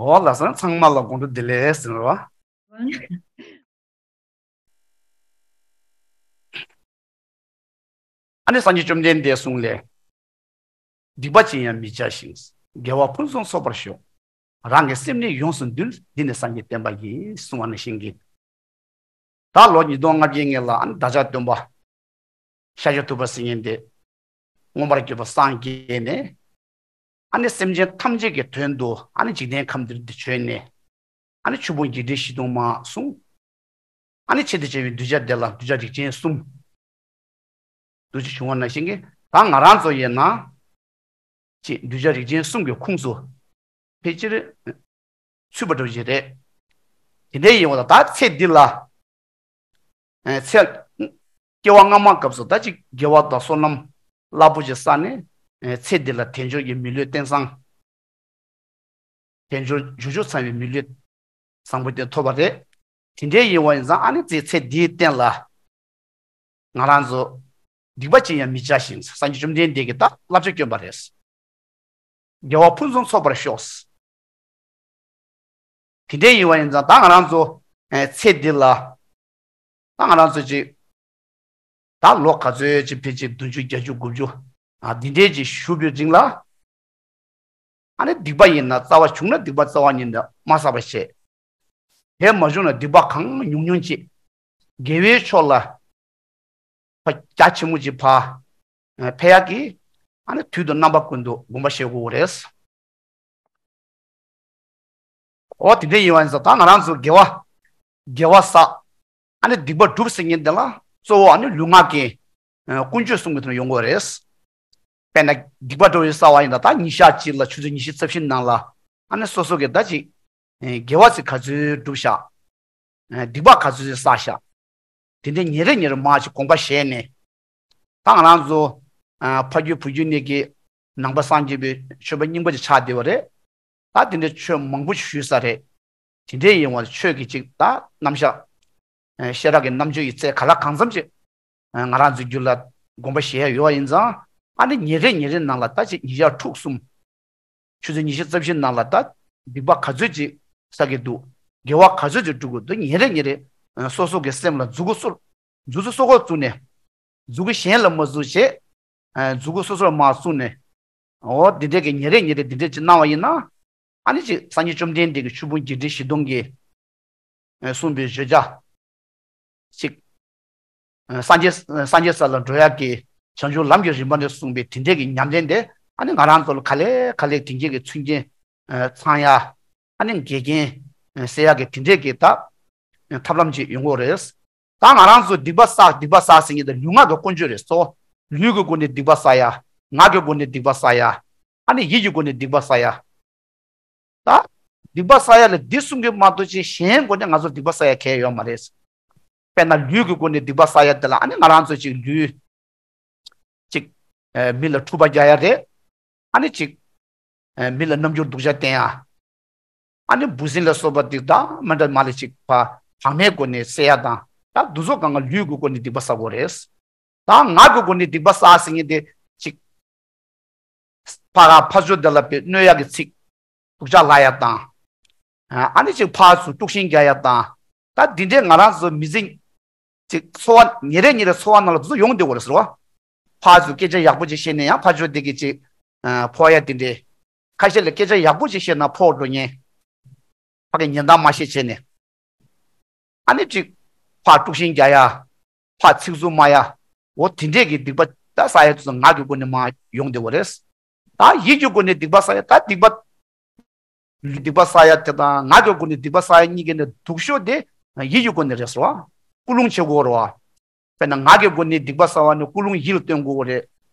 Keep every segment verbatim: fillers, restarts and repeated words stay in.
འོ་ལགས་སོ། ཚང་མ་ལ་དགོང་དྲོ་བདེ་ལེགས་ཟེར་བ། ཨ་ནི་སངས་རྒྱས་བཅོམ་ལྡན་འདས་གསུངས་ལས། སྡིག་པ་ཅི་ཡང་མི་བྱ་ཞིང་། དགེ་བ་ཕུན་སུམ་ཚོགས་པར་ཤོག། རང་གི་སེམས་ནི་ཡོངས་སུ་འདུལ། འདི་ནི་སངས་རྒྱས་བསྟན་པ་ཡིན། གསུངས་པ་ནང་བཞིན་གྱི། ད་ལོ་ཉིས་སྟོང་ལྔ་བརྒྱའི་སྔོན་ལ་ཨ་ནི་བདག་ཅག་སྟོན་པ་ཤཱཀྱ་ཐུབ་པ་ཟེར་མཁན་དེ་མངོན་པར་བརྗོད་པ་སངས་རྒྱས་ནས། ཨ་ནི་སེམས་ཅན་ཐམས་ཅད་ཀྱི་དོན་དུ་ཨ་ནི་འཇིག་རྟེན་ཁམས་འདིར་འདི་བྱོན་ནས། ཨ་ནི་ཆོས་ཕུང་བརྒྱད་ཁྲི་བཞི་སྟོང་མ་གསུངས། ཨ་ནི་ཆེད་དུ་བྱ་བའི་གདུལ་བྱ་དེ་ལ་གདུལ་བྱ་རིགས་ཅན་གསུམ། འདུ་བྱེད་བྱུང་བ་ནང་བཞིན་གྱི་ད་ང་རང་ཚོ་ཡིན་ན། ཅེས་གདུལ་བྱ་རིགས་ཅན་གསུམ་གྱི་ཁོངས་སུ་ཕལ་ཆེར་ཚུད་པ་འདྲ་བོ་ཞིག་རེད། དེ་འདྲའི་ཡིན་བ་ལ་ད་ཚེ་འདི་ལ། ཚེ། སྐྱེ་བ་སྔ་མ་སྐབས་སུ་ད་ཅིག་དགེ་བ་དང་བསོད་ནམས་རླབས་པོ་ཆེ་བསགས་ནས། ཚེ་འདི་ལ་དལ་འབྱོར་གྱི་མི་ལུས་རྟེན་བཟང་། དལ་འབྱོར་འབྱོར་བཅུ་ཚང་བའི་མི་ལུས་བཟང་པོ་དེ་ཐོབ་པ་རེད། དེ་འདྲའི་ཡིན་བ་ཡིན་ཙང་ཨ་ནི་ཚེ་ཚེ་འདིའི་སྟེང་ལ། ང་རང་ཚོ་སྡིག་པ་ཅི་ཡང་མི་བྱ་ཞིང་། སངས་རྒྱས་བཅོམ་ལྡན་འདས་ཀྱིས་ད་བསླབ་བྱ་བསྐྱོན་པ་རེད། དགེ་བ་ཕུན་སུམ་ཚོགས་པར་ཤོག། དེ་འདྲའི་ཡིན་བ་ཡིན་ཙང་ད་ང་རང་ཚོ་ཚེ་འདི་ལ། ད་ང་རང་ཚོ་ཅིག་ད་ལོ་ག་ཚོད་ཅིག་ཕལ་ཆེར་བདུན་ཅུ་བརྒྱད་ཅུ་དགུ་བཅུ། ཨ་འདི་འདྲའི་ཅིག་བཞུགས་པའི་རིང་ལ། ཨ་ནི་སྡིག་པ་ཡིན་ན་རྩ་བ་བྱུང་ན་སྡིག་པ་རྩ་བ་ཉིད་ནས་མ་བསགས་པ་བྱས། དེ་མ་བྱུང་ན་སྡིག་པ་གང་ཉུང་ཉུང་ཅིག་དགེ་བའི་ཕྱོགས་ལ་ཕར་རྒྱ་ཆེན་མོ་ཅིག་ཕར་འཕེལ་ཡག་གི་ཨ་ནི་དུས་དང་རྣམ་པ་ཀུན་ཏུ་སྒོམ་པ་བྱེད་དགོས་རེད། འོ་དེ་འདྲ་ཡིན་བ་ཡིན་ཙང་ད་ང་རང་ཚོ་དགེ་བ། དགེ་བ་བསགས། ཨ་ནི་སྡིག་པ་སྒྲུབ་ཟེར་མཁན་དེ་ལ་གཙོ་བོ་ཨ་ནི་ལུས་ངག་གི་ཀུན་སྤྱོད་གསུམ་གྱི་ཐོག་ནས་ཡོང་དགོས་རེད། དཔེར་ན་སྡིག་པ་འདྲ་བོ་ཞིག་བསགས་པ་ཡིན་ན་ད་ཉིན་ཞག་གཅིག་ལ་ཆུ་ཚོད་ཉི་ཤུ་རྩ་བཞི་ནང་ལ་ཨ་ནི་སོ་སོ་གི་ད་ཅིག་དགེ་བ་ཅིག་ག་ཚོད་བསྒྲུབས་ཤག། སྡིག་པ་ག་ཚོད་ཅིག་བསགས་ཤག། དེ་འདྲའི་ཉིན་རེ་ཉིན་རེ་མར་ཅིག་དགོངས་པ་བཞེས་ནས། ད་ང་རང་ཚོ་ཕ་རྒྱུད་བུ་རྒྱུད་ནས་ཀྱི་ནང་པ་སངས་རྒྱས་པའི་ཆོས་པ་རྙིང་པ་ཅིག་ཆགས་བསྡད་པ་རེད། ད་དེ་འདྲའི་ཆོས་མང་པོ་ཞིག་ཞུས་ས་རེད། དེ་འདྲའི་ཡིན་བ་ཆོས་ཀྱི་ཅིག་ད་རྣམ་གཞག་ཤེས་རབ་ཀྱི་རྣམ་དཔྱོད་ཀྱི་རྩལ་ག་ལ་གང་འཚམ་ཅིག་ང་རང་ཚོའི་རྒྱུད་ལ་དགོངས་པ་བཞེས་ཡ་ཡོད་པ་ཡིན་ཙང་། ཨ་ནི་ཉིན་རེ་ཉིན་རེ་ནང་ལ་ད་ཅིག་ཉིན་ཞག་ཕྲུགས་གསུམ། ཆུ་ཚོད་ཉི་ཤུ་རྩ་བཞི་ནང་ལ་ད་སྡིག་པ་ག་ཚོད་ཅིག་བསགས་ཀྱི་འདུག། དགེ་བ་ག་ཚོད་ཅིག་སྒྲུབ་ཀྱི་འདུག། ཉིན་རེ་ཉིན་རེ་སོ་སོ་གི་སེམས་ལ་མཛུབ་གུ་སོ། མཛུབ་གུ་སོ་སོར་བཙུགས་ནས། མཛུབ་གུ་གཞན་ལ་མ་བཙུགས་བྱས། མཛུབ་གུ་སོ་སོར་མར་བཙུགས་ནས། འོ་འདི་འདྲས་ཀྱི་ཉིན་རེ་ཉིན་རེ་འདི་འདྲས་ཅིག་གནང་བ་ཡིན་ན། ཨ་ནི་ཅིག་སངས་རྒྱས་བཅོམ་ལྡན་འདས་ཀྱི་ཆོས་ཕུང་བརྒྱད་ཁྲི་བཞི་སྟོང་གི་གསུངས་པའི་བརྗོད་བྱ་ཅིག། སངས་རྒྱས་སངས་རྒྱས་ས་ལ་འགྲོ་ཡག་གི་བྱང་ཆུབ་ལམ་གྱི་རིམ་པ་ནས་གསུངས་པའི་དེ་འདྲས་ཀྱི་ཉམས་ལེན་དེ་ཨ་ནི་ང་རང་ཚོ་ལ་ག་ལེ་ག་ལེ་དེང་གི་མཚོན་རྐྱེན་ཚང་ཡ། ཨ་ནི་འགལ་རྐྱེན་སེལ་ཡག་གི་དེ་འདྲས་ཀྱི་ད་ཐབས་ལམ་ཅིག་ཡོང་གི་རེད། ད་ང་རང་ཚོ་སྡིག་པ་བསགས་སྡིག་པ་བསགས་ཟེར་མཁན་དེ་ལུས་ངག་གི་ཀུན་སྤྱོད་རེད། གཙོ་བོ་ལུས་ཀྱི་སྒོ་ནས་སྡིག་པ་བསགས་ཡ། ངག་གི་སྒོ་ནས་སྡིག་པ་བསགས་ཡ། ཨ་ནི་ཡིད་ཀྱི་སྒོ་ནས་སྡིག་པ་བསགས་ཡ། ད་སྡིག་པ་བསགས་ཡ་ལ་འདི་གསུམ་གྱིས་མ་གཏོགས་ཅིག་གཞན་སྒོ་ནས་ང་ཚོ་སྡིག་པ་བསགས་ཡ་གང་ཡང་ཡོད་མ་རེད། དཔེར་ན་ལུས་ཀྱི་སྒོ་ནས་སྡིག་པ་བསགས་ཡ་དེ་ལ་ཨ་ནི་ང་རང་ཚོ་ཅིག་ལུས་ཅིག་ཨ་མི་ལ་འཁྲུག་པ་རྒྱག་ཡ་རེད། ཨ་ནི་ཅིག་ཨ་མི་ལ་རྣམ་འགྱུར་སྡུག་ཅག་བསྟན་ཡ། ཨ་ནི་འབུ་སྲིན་ལ་སོགས་པ་འདི་དང་མ་འདྲ་མ་ལ་ཅིག་བག་བག་མའི་སྒོ་ནས་བསད་ཡ་དང་། ད་འདི་ཚོ་གང་ག་ལུས་ཀྱི་སྒོ་ནས་སྡིག་པ་བསགས་དགོས་རེད། ད་ངག་གི་སྒོ་ནས་སྡིག་པ་བསགས་ཟེར་མཁན་དེ་ཅིག་ཕར་ཕར་ཕར་ཕྱོགས་དེ་ལ་དཔེ་གནོད་ཡག་གི་ཚིག་སྡུག་ཅག་ལབ་ཡ་དང་། ཨ་ནི་ཅིག་ཕར་ཚུར་དཀྲུག་ཤིང་རྒྱག་ཡ་དང་། ད་འདི་འདྲས་ང་རང་ཚོ་མི་ཚེ་ཅིག་འཚོ་བ་ཉིན་རེ་ཉིན་རེ་འཚོ་བ་ནང་ལ་འདི་ཚོ་ཡོང་བསྡད་ཡོད་རེད་ཟེར་བ། ཕར་ཚུར་སྐད་ཆ་ཡག་པོ་ཅིག་བཤད་ན་ཡང་ཕར་ཕྱོགས་དེ་གིས་ཅིག་ཨ་ཕོག་ཡ་དེ་འདྲས། ཁ་ཤས་ལ་སྐད་ཆ་ཡག་པོ་ཅིག་བཤད་ན་ཕོག་འགྲོ་མཁན། ཕ་གི་ཉེས་དམ་མ་ཤེས་བྱས་ནས། ཨ་ནི་ཅིག་ཕར་དཀྲུག་ཤིང་རྒྱག་ཡ། ཕར་ཚིག་རྩུབ་སྨྲ་ཡ། འོ་དེ་འདྲས་ཀྱི་སྡིག་པ་ད་བསགས་ཡ་དེ་ཚོ་ངག་གི་སྒོ་ནས་མར་ཡོང་བསྡད་ཡོད་རེད། ད་ཡིད་ཀྱི་སྒོ་ནས་སྡིག་པ་བསགས་ཡ་ད་སྡིག་པ། སྡིག་པ་བསགས་ཡ་དེ་དང་ངག་གི་སྒོ་ནས་སྡིག་པ་བསགས་ཡ་གཉིས་ཀྱི་ནང་སྡུག་ཤོས་དེ་ཡིད་ཀྱི་སྒོ་ནས་རེད་ཟེར་བ། ཀུན་སློང་བྱེད་དགོས་རེད་བ། དཔེར་ན་ངག་གི་སྒོ་ནས་སྡིག་པ་བསགས་པ་ནི་ཀུན་སློང་ཡིད་ལ་བཏོན་དགོས་རེད།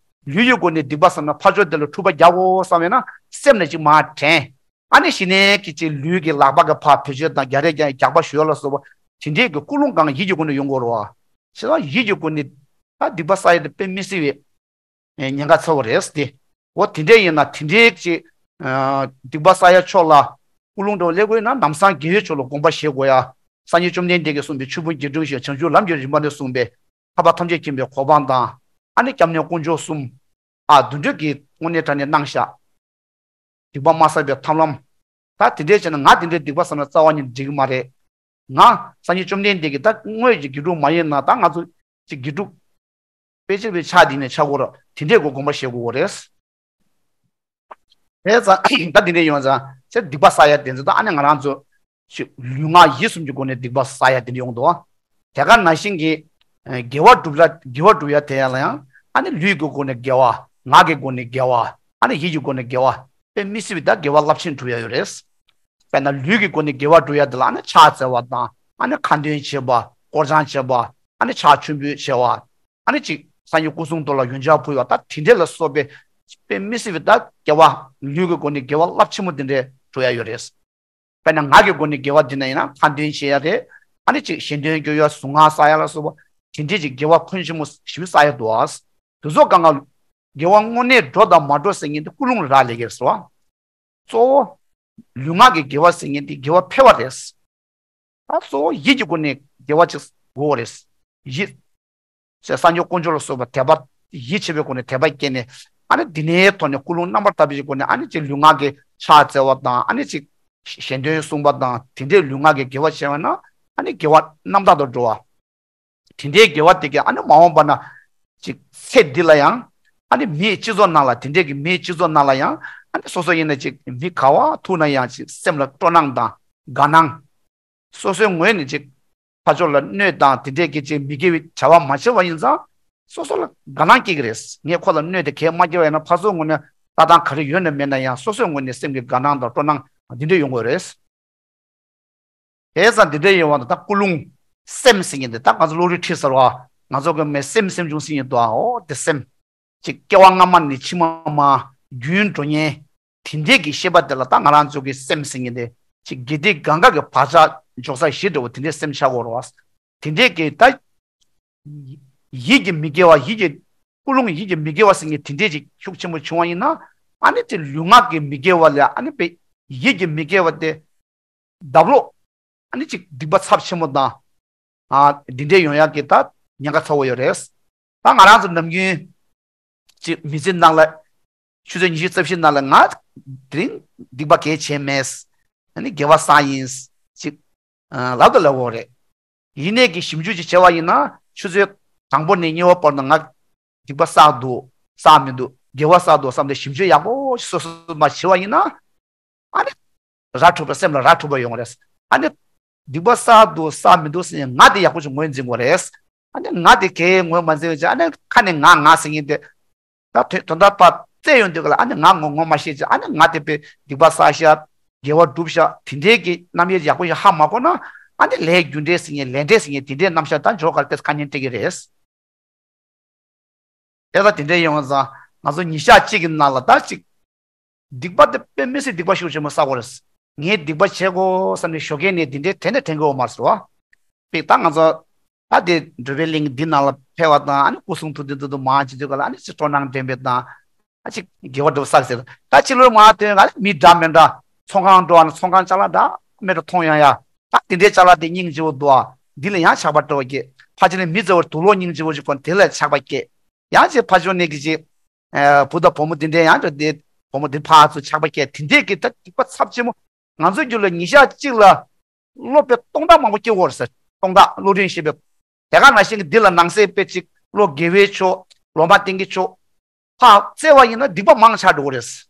ལུས་ཀྱི་སྒོ་ནས་སྡིག་པ་བསགས་ན་ཕར་ཕྱོགས་དེ་ལ་འཁྲུག་པ་རྒྱག་དགོས་བསམ་ཡོད་ན་སེམས་ནས་ཅིག་མར་དྲན། ཨ་ནི་གཞི་ནས་ཀྱི་ཅིག་ལུས་ཀྱི་ལག་པ་གི་ཕར་བེད་སྤྱོད་དང་རྒྱག་རེས་ཀྱང་རྒྱག་པ་ཞུ་ཡ་ལ་སོགས་པ་དེ་འདྲས་ཀྱི་ཀུན་སློང་གང་ཡིད་ཀྱི་སྒོ་ནས་ཡོང་དགོས་རེད་བ། བྱས་ཙང་ཡིད་ཀྱི་སྒོ་ནས་ད་སྡིག་པ་བསགས་ཡ་དེ་དཔེ་མི་སྲིད་པའི་ཉེན་ཁ་ཚ་བོ་རེད་དེ། འོ་དེ་འདྲས་ཡིན་ན་དེ་འདྲས་ཀྱི་ཨ་སྡིག་པ་བསགས་ཡ་ཕྱོགས་ལ་ཀུན་སློང་འདྲ་བོ་སླེབས་དགོས་ཡོད་ན་ལམ་སང་དགེ་བའི་ཕྱོགས་ལ་དགོངས་པ་བཞེས་དགོས་ཡ། སངས་རྒྱས་བཅོམ་ལྡན་འདས་ཀྱིས་གསུངས་པའི་ཆོས་ཕུང་བརྒྱད་ཁྲི་བཞི་སྟོང་བྱང་ཆུབ་ལམ་གྱི་རིམ་པ་ནས་གསུངས་པའི་ཐར་པ་ཐམས་ཅད་མཁྱེན་པའི་གོ་འཕང་དང་། ཨ་ནི་སྐྱབས་གནས་དཀོན་མཆོག་གསུམ། ཨ་འདི་འདྲས་ཀྱི་དངོས་གནས་དྲང་གནས་གནང་ཤག། སྡིག་པ་མ་བསགས་པའི་ཐབས་ལམ། ད་དེ་འདྲས་བྱས་ན་ང་དེ་འདྲས་སྡིག་པ་བསགས་ན་རྩ་བ་ཉིད་འགྲིག་གི་མ་རེད། ང་སངས་རྒྱས་བཅོམ་ལྡན་འདས་ཀྱིས་ད་དངོས་ཀྱི་དགེ་ཕྲུག་མ་ཡིན་ན་ད་ང་ཚོ་ཅིག་དགེ་ཕྲུག་དཔེ་ཆ་བའི་ཆ་དེ་ནས་ཆགས་དགོས་ར། དེ་འདྲས་གོ་དགོངས་པ་བཞེས་དགོས་རེད། དེ་ཙང་ད་དེ་འདྲས་ཡོང་ཙང་ཚེ་སྡིག་པ་བསགས་ཡ་དེ་ཚོ་ད་ཨ་ནི་ང་རང་ཚོ་ཅིག་ལུས་ངག་ཡིད་གསུམ་གྱི་སྒོ་ནས་སྡིག་པ་བསགས་ཡ་དེ་འདྲས་ཡོང་འདུག་དེ་ག་ནང་བཞིན་གྱི་དགེ་བ་སྒྲུབ་ལ་དགེ་བ་སྒྲུབ་ཡ་དེ་ཡ་ལ་ཡང་ཨ་ནི་ལུས་ཀྱི་སྒོ་ནས་དགེ་བ། ངག་གི་སྒོ་ནས་དགེ་བ། ཨ་ནི་ཡིད་ཀྱི་སྒོ་ནས་དགེ་བ། དཔེ་མི་སྲིད་པའི་ད་དགེ་བ་རླབས་ཆེན་སྒྲུབ་ཡ་ཡོད་རེད། དཔེར་ན་ལུས་ཀྱི་སྒོ་ནས་དགེ་བ་སྒྲུབ་ཡ་དེ་ལ་ཨ་ནི་ཕྱག་འཚལ་བ་དང་ཨ་ནི་ཁ་འདོན་བྱེད་པ། སྐོར་སྦྱང་བྱེད་པ། ཨ་ནི་ཕྱག་མཆོད་འབུལ་བྱེད་པ། ཨ་ནི་ཅིག་སངས་རྒྱས་སྐུ་གསུང་ཐུགས་ལ་ཡོན་ཆབ་ཕུལ་བ་ད་དེ་འདྲས་ལ་སོགས་པའི་དཔེ་མི་སྲིད་པའི་ད་དགེ་བ་ལུས་ཀྱི་སྒོ་ནས་དགེ་བ་རླབས་ཆེན་པོ་དེ་འདྲས་སྒྲུབ་ཡ་ཡོད་རེད། དཔེར་ན་ངག་གི་སྒོ་ནས་དགེ་བ་འདི་ན་ཡིན་ན་ཁ་འདོན་བྱེད་ཡ་རེད། ཨ་ནི་ཅིག་ཞལ་འདོན་སྐྱོར་ཡ་གཟུངས་སྔགས་བསགས་ཡ་ལ་སོགས་པ་དེ་འདྲས་ཀྱི་དགེ་བ་ཕོན་ཆེན་མོ་ཞིག་བསགས་ཡ་འདུག་ཨ། དེ་ཚོ་གང་ག་དགེ་བ་དངོས་གནས་འགྲོ་དང་མ་འགྲོ་ཟེར་མཁན་དེ་ཀུན་སློང་ལ་རག་ལས་ཀྱི་རེད་ཟེར་བ། གཙོ་བོ་ལུས་ངག་གི་དགེ་བ་ཟེར་མཁན་དེ་དགེ་བ་འཕེལ་བ་རེད། ད་གཙོ་བོ་ཡིད་ཀྱི་སྒོ་ནས་དགེ་བ་ཅིག་དགོས་པ་རེད། ཡིད། ཟེར་སངས་རྒྱས་དཀོན་མཆོག་ལ་སོགས་པ་དད་པ་ཡིད་ཆེས་པའི་སྒོ་ནས་དད་པ་སྐྱེས་ནས་ཨ་ནི་འདི་ནས་ཐོག་ནས་ཀུན་སློང་རྣམ་པར་དག་པའི་སྒོ་ནས་ཨ་ནི་ཅིག་ལུས་ངག་གི་ཕྱག་འཚལ་བ་དང་ཨ་ནི་ཅིག་ཞལ་འདོན་གསུངས་པ་དང་དེ་འདྲའི་ལུས་ངག་གི་དགེ་བ་བྱས་པ་ན་ཨ་ནི་དགེ་བ་རྣམ་དག་ཏུ་འགྲོ་བ། དེ་འདྲའི་དགེ་བ་དེ་གས་ཨ་ནི་མ་འོངས་པ་ན་ཅིག་ཚེ་འདི་ལ་ཡང་ཨ་ནི་མིའི་སྤྱི་ཚོགས་ནང་ལ་དེ་འདྲའི་གི་མིའི་སྤྱི་ཚོགས་ནང་ལ་ཡང་ཨ་ནི་སོ་སོ་ཡིན་ན་ཅིག་མི་ག་བ་ཐུག་ན་ཡང་ཅིག་སེམས་ལ་སྤྲོ་སྣང་དང་དགའ་སྣང་། སོ་སོའི་ངོས་ནས་ཅིག་ཕར་ཕྱོགས་ལ་གནོད་དང་དེ་འདྲས་ཀྱི་ཅིག་མི་དགེ་བའི་བྱ་བ་མ་བྱས་པ་ཡིན་ཙང་སོ་སོ་ལ་དགའ་སྣང་སྐྱེ་གི་རེད། ངས་ཁོ་ལ་གནོད་དེ་གས་མ་སྐྱེལ་བ་ཡིན་ན་ཕར་ཚུར་ངོས་ནས་ལྟ་སྟངས་ག་རེ་ཡོད་ན་མེད་ན་ཡང་སོ་སོའི་ངོས་ནས་སེམས་ཀྱི་དགའ་སྣང་དང་སྤྲོ་སྣང་འདི་འདྲས་ཡོང་དགོས་རེད། དེ་ཙང་འདི་འདྲས་ཡོང་བ་དང་ད་ཀུན་སློང་སེམས་ཟེར་མཁན་འདི་ད་ང་ཚོ་བློ་རིག་ཁྲིད་ཟེར་བ་ང་ཚོ་གི་མི་སེམས་སེམས་བྱུང་ཟེར་མཁན་འདུག་ཨ། འོ་དེ་སེམས། ཅིག་སྐྱེ་བ་སྔ་མ་ནས་ཕྱི་མ་མ་རྒྱུན་འགྲོ་མཁན། དེ་འདྲས་ཀྱི་ཤེས་པ་དེ་ལ་ད་ང་རང་ཚོ་གི་སེམས་ཟེར་མཁན་དེ་ཅིག་དགེ་སྡིག་གང་ག་གི་བག་ཆགས་འཇོག་ས་གཞི་འདྲ་བོ་དེ་འདྲས་སེམས་ཆགས་དགོས་རེད་བ། དེ་འདྲས་ཀྱི་ད་ཡིད་ཀྱི་མི་དགེ་བ་ཡིད་ཀྱི་ཀུན་སློང་ཡིད་ཀྱི་མི་དགེ་བ་ཟེར་མཁན་དེ་འདྲས་ཅིག་ཤུགས་ཆེན་པོ་བྱུང་བ་ཡིན་ན་ཨ་ནི་དེ་ལུས་ངག་གི་མི་དགེ་བ་ལས་ཨ་ནི་པའི་ཡིད་ཀྱི་མི་དགེ་བ་དེ། བརྡབ་ལོག་ཨ་ནི་ཅིག་སྡིག་པ་ཚབས་ཆེན་པོ་དང་། ཨ་འདི་འདྲས་ཡོང་ཡག་གི་ད་ཉེན་ཁ་ཚ་བོ་ཡོད་རེད། ད་ང་རང་ཚོ་ནམ་རྒྱུན་ཅིག་མི་ཚེ་ནང་ལ་ཆུ་ཚོད་ཉི་ཤུ་རྩ་བཞི་ནང་ལ་ང་དེ་རིང་སྡིག་པ་གས་བྱས་མེད། ཨ་ནི་དགེ་བ་བསགས་ཡིན་ཅིག་ཨ་ལབ་དང་ལབ་དགོས་རེད། ཡིན་ནའི་གི་ཞིབ་འཇུག་ཅིག་བྱས་པ་ཡིན་ན་ཆུ་ཚོད་དང་པོ་ནས་གཉིས་པ་བར་དུ་ང་སྡིག་པ་བསགས་འདུག་བསགས་མི་འདུག་དགེ་བ་བསགས་འདུག་བསམ་སྟེ་ཞིབ་འཇུག་ཡག་པོ་ཞིག་སོ་སོ་མ་བྱས་པ་ཡིན་ན། ཨ་ནི། ར་འཕྲོད་པ་སེམས་ལ་ར་འཕྲོད་པ་ཡོང་རེད། ཨ་ནི། སྡིག་པ་བསགས་འདུག་བསགས་མི་འདུག་ཟེར་ནས་ང་དེ་ཡག་པོ་ཞིག་ངོས་འཛིན་དགོས་རེད། ཨ་ནི་ང་དེ་གས་ངོས་མ་འཛིན་བྱས་ཨ་ནི་ཁ་ནས་ང་ང་ཟེར་མཁན་དེ། ད་དོན་དོན་དག་པ་བཙལ་ཡོང་དུས་ག་ལ་ཨ་ནི་ང་ངོ་ངོ་མ་ཤེས་བྱས་ཨ་ནི་ང་དེ་པའི་སྡིག་པ་བསགས་ཤག་དགེ་བ་སྒྲུབ་ཤག་དེ་འདྲའི་གི་རྣམ་དབྱེ་ཡག་པོ་ཞིག་ཧ་མ་གོ་ན་ཨ་ནི་ལས་རྒྱུ་འབྲས་ཟེར་མཁན་ལས་འབྲས་ཟེར་མཁན་དེ་འདྲའི་རྣམ་གཞག་ད་འཇོག་ག་ལ་དེ་ཁ་ཉན་སྤྲད་ཀྱི་རེད། དེ་ལ་དེ་འདྲའི་ཡོང་བ་ཙང་ང་ཚོ་ཉིན་ཞག་གཅིག་གི་ནང་ལ་ད་ཅིག་སྡིག་པ་དེ་དཔེ་མི་སྲིད་སྡིག་པ་ཤུགས་ཆེན་པོ་བསགས་དགོས་རེད། ངས་སྡིག་པ་བྱེད་དགོས་བསམ་ནས་ཞོགས་ཀས་ནས་དེ་འདྲའི་དྲན་ནས་དྲན་གི་ཡོད་མ་རེད་བ། དཔེ་ད་ང་ཚོ་ད་དེ་འགྲོ་བའི་གླིང་འདི་ནང་ལ་ཕེབས་པ་དང་ཨ་ནི་སྐུ་གསུང་ཐུགས་རྟེན་དུ་དུ་མང་ཅི་དུས་ག་ལ་ཨ་ནི་ཅི་སྤྲོ་སྣང་འདྲེན་པའི་དང་ཨ་ཅིག་དགེ་བ་སྒྲུབ་བསགས་ཟེར་ད་ཕྱི་ལོར་མ་དོན་ཨ་ནི་མི་འདྲ་མི་འདྲ་ཚོང་ཁང་འགྲོ་བ་ན་ཚོང་ཁང་ཅ་ལག་འདྲ་མི་འདྲ་མཐོང་ཡང་ཡ་ད་དེ་འདྲའི་ཅ་ལག་དེ་སྙིང་རྗེ་བོ་འདུག་ཨ་འདི་ལ་ཡང་ཆགས་པ་སྤྲོ་བ་སྐྱེ་ཕ་ཆེ་ནས་མི་ཚེ་བར་དུག་ལོག་སྙིང་རྗེ་བོ་ཞིག་གོན་དེ་ལ་ཆགས་པ་སྐྱེ། ཡང་ཅིག་ཕ་ཆོས་ནས་ཀྱི་ཅིག་ཨ་བུ་དང་བུ་མོ་དེ་འདྲའི་ཡང་འདྲ་དེ་བུ་མོ་དེ་ཕར་ཚུར་ཆགས་པ་སྐྱེ་དེ་འདྲའི་གི་ད་སྡིག་པ་ཚབས་ཆེན་མོ་ང་ཚོའི་རྒྱུད་ལ་ཉིན་ཞག་གཅིག་ལ་བློ་དཔེ་སྟོང་ཕྲག་མང་པོ་སྐྱེ་འོར་ཟེར་སྟོང་ཕྲག་བློ་རིན་ཞེས་པའི་དེ་ག་ནང་བཞིན་གྱི་འདི་ལ་ནང་གསེས་དཔེ་ཅིག་བློ་དགེ་བའི་ཕྱོགས་ལོ་མ་བསྟན་གྱི་ཕྱོགས་ཕར་བཙལ་བ་ཡིན་ན་སྡིག་པ་མང་ཆགས་འགྲོ་གི་རེད།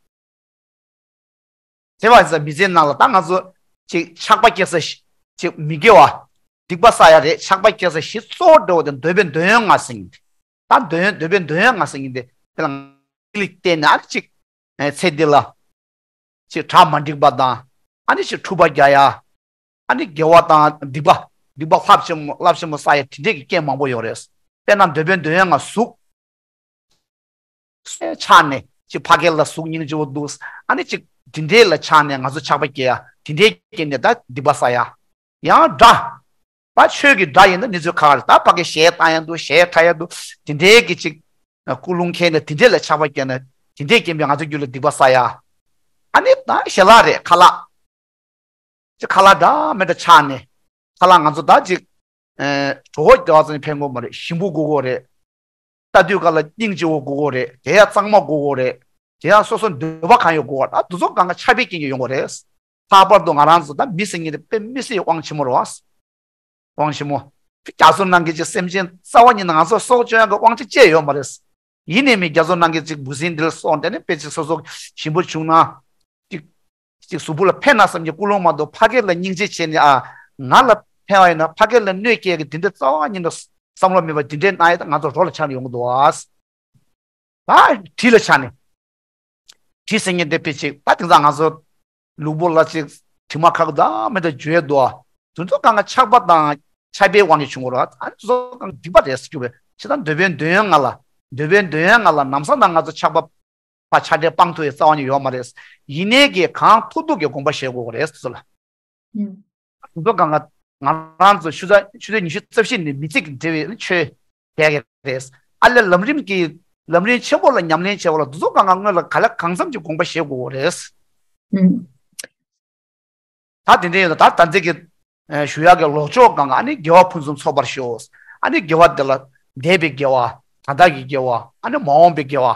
དེ་བ་ཟ་མི་ཚེ་ནང་ལ་ད་ང་ཚོ་ཅིག་ཆགས་པ་སྐྱེ་ས་ཞིག་ཅིག་མི་དགེ་བ་སྡིག་པ་བསགས་ཡ་རེད་ཆགས་པ་སྐྱེ་ས་ཞིག་གཙོ་བོ་འདྲ་བོ་དེ་འདོད་པའི་འདོད་ཡོན་ལྔ་ཟེར་མཁན་དེ། ད་འདོད་ཡོན་འདོད་པའི་འདོད་ཡོན་ལྔ་ཟེར་མཁན་དེ་དེ་ལ་ལ་བརྟེན་ནས་ཨ་ནི་ཅིག་ཚེ་འདི་ལ་ཅིག་གྲ་མ་འགྲིག་པ་དང་ཨ་ནི་ཅིག་འཁྲུག་པ་རྒྱག་ཡ། ཨ་ནི་དགེ་བ་དང་སྡིག་པ་སྡིག་པ་རླབས་ཆེན་མོ་རླབས་ཆེན་མོ་བསགས་ཡ་དེ་འདྲས་ཀྱི་རྐྱེན་མང་པོ་ཡོད་རེད། དཔེར་ན་འདོད་པའི་འདོད་ཡོན་ལྔ་གཟུགས། ཆགས་ནས་ཅིག་ཕ་གི་ལ་གཟུགས་སྙིང་རྗེ་བོ་འདུག་ཨ་ནི་ཅིག་དེ་འདྲའི་ལ་ཆགས་ནས་ང་ཚོ་ཆགས་པ་སྐྱེ་ཡ་དེ་འདྲའི་རྐྱེན་ནས་ད་སྡིག་པ་བསགས་ཡ། ཡང་དགྲ། ད་ཆོས་ཀྱི་དགྲ་ཡིན་ན་ནི་ཚོད་ཁ་ཁ་རེད་ད་ཕ་གི་གཞས་བཏང་ཡ་འདུག་གཞས་འཁྲབ་ཡ་འདུག་དེ་འདྲའི་གི་ཅིག་ཀུན་སློང་འཁྱེར་ནས་དེ་འདྲའི་ལ་ཆགས་པ་སྐྱེ་ན་དེ་འདྲའི་རྐྱེན་པས་ང་ཚོ་རྒྱུད་ལ་སྡིག་པ་བསགས་ཡ། ཨ་ནི་ད་ཞལ་ལག་རེད་ཁ་ལག་ཅིག་ཁ་ལག་འདྲ་མི་འདྲ་ཆགས་ནས་ཁ་ལག་ང་ཚོ་ད་ཅིག་ཨེ་གྲོད་ཁོག་བདེ་བ་ཙམ་ཕན་གོ་མ་རེད་ཞིམ་པོ་དགོས་གོ་རེད། ལྟ་དུས་ག་ལ་སྙིང་རྗེ་བོ་དགོས་གོ་རེད་དེ་ཡང་གཙང་མ་དགོས་གོ་རེད། དེ་ཡང་སོ་སོ་འདོད་པ་གང་ཡོད་དགོས་གོ་ད་དུ་ཚོ་གང་ག་ཆགས་པའི་རྐྱེན་གྱིས་ཡོང་གོ་རེད། ལྷག་པར་དུ་ང་རང་ཚོ་ད་མི་ཟེར་མཁན་དེ་དཔེ་མི་སྲིད་དབང་ཆེན་མོ་རེད་བ། དབང་ཆེན་མོ། རྒྱ་མཚོ་ནང་གི་ཅིག་སེམས་ཅན་རྩ་བ་ཉིད་ནས་ང་ཚོ་སྲོག་སྐྱོང་ཡག་གི་དབང་ཆ་ཅི་ཡང་ཡོད་མ་རེད། ཡིན་ནའི་མི་རྒྱ་མཚོ་ནང་གི་ཅིག་འབུ་སྲིན་འདི་ལ་སོགས་དེ་ནི་དཔེ་ཅིག་སོ་སོ་ཞིམ་པོ་བྱུང་ན། ཅིག་ཅིག་གཟུགས་པོ་ལ་ཕན་ན་བསམ་གྱི་ཀུན་སློང་མ་གཏོགས་ཕ་སྐད་ལ་སྙིང་རྗེ་བྱས་ནས་ཨ། ང་ལ་ཕན་བ་ཡིན་ན་ཕ་སྐད་ལ་གནོད་སྐྱེལ་ཡག་གི་དེ་འདྲ་རྩ་བ་ཉིད་ནས་བསམ་བློ་མེད་པ་དེ་འདྲའི་གནང་ཡག་ད་ང་ཚོ་རོ་ལ་ཆགས་ནས་ཡོང་གི་འདུག་ཨ། ད་གྲི་ལ་ཆགས་ནས། གྲི་ཟེར་མཁན་དེ་དཔེ་ཅིག་ད་དེང་སང་ང་ཚོ་ལུག་པོ་ལ་ཅིག་དྲི་མ་ཁ་ཁུ་ད་མེད་ད་འཇུ་ཡས་འདུག་ཨ། དེ་ཚོ་གང་ག་ཆགས་པ་དང་ཆགས་པའི་དབང་གིས་བྱུང་གི་རེད། ཨ་ནི་དེ་ཚོ་གང་ག་སྡིག་པ་རེད་ཟེར་རྒྱུ་བས་ཕྱི་ད་འདོད་པའི་འདོད་ཡོན་ལྔ་ལ། འདོད་པའི་འདོད་ཡོན་ལྔ་ལ་ལམ་སང་ད་ང་ཚོ་ཆགས་པ་ཕར་ཆགས་བྲལ་སྤང་ཐུབ་ཡག་རྩ་བ་ཉིད་ཡོད་མ་རེད། ཡིན་ནའི་གི་གང་ཐུབ་ཐུབ་ཀྱི་དགོངས་པ་བཞེས་དགོས་ཀྱི་རེད་ཟེར་ལ། ཨུམ། དེ་ཚོ་གང་ག་ང་རང་ཚོ་ཆུ་ཚོད་ཆུ་ཚོད་ཉི་ཤུ་རྩ་བཞི་ནས་མི་ཚེ་གི་འབྲེལ་བའི་ཆོས་བསྡད་ཀྱི་རེད། ཨ་ལས་ལམ་རིམ་གྱི་ལམ་རིམ་ཆེན་པོ་ལ་ཉམས་ལེན་བྱེད་པ་ལ་དེ་ཚོ་གང་ག་སྔོན་ལ་གང་ལ་གང་འཚམ་གྱི་དགོངས་པ་བཞེས་དགོས་ཀྱི་རེད། ཨུམ། ད་དེ་འདྲ་ཡོད་ན་ད་ད་ཚིག་གི་ཨ་ཞུ་ཡག་གི་ལོག་ཕྱོགས་གང་ག་ཨ་ནི་དགེ་བ་ཕུན་སུམ་ཚོགས་པར་ཤོག་ཨ་ནི་དགེ་བ་དེ་ལ་འདས་པའི་དགེ་བ། ད་ལྟ་གི་དགེ་བ། ཨ་ནི་མ་འོངས་པའི་དགེ་བ།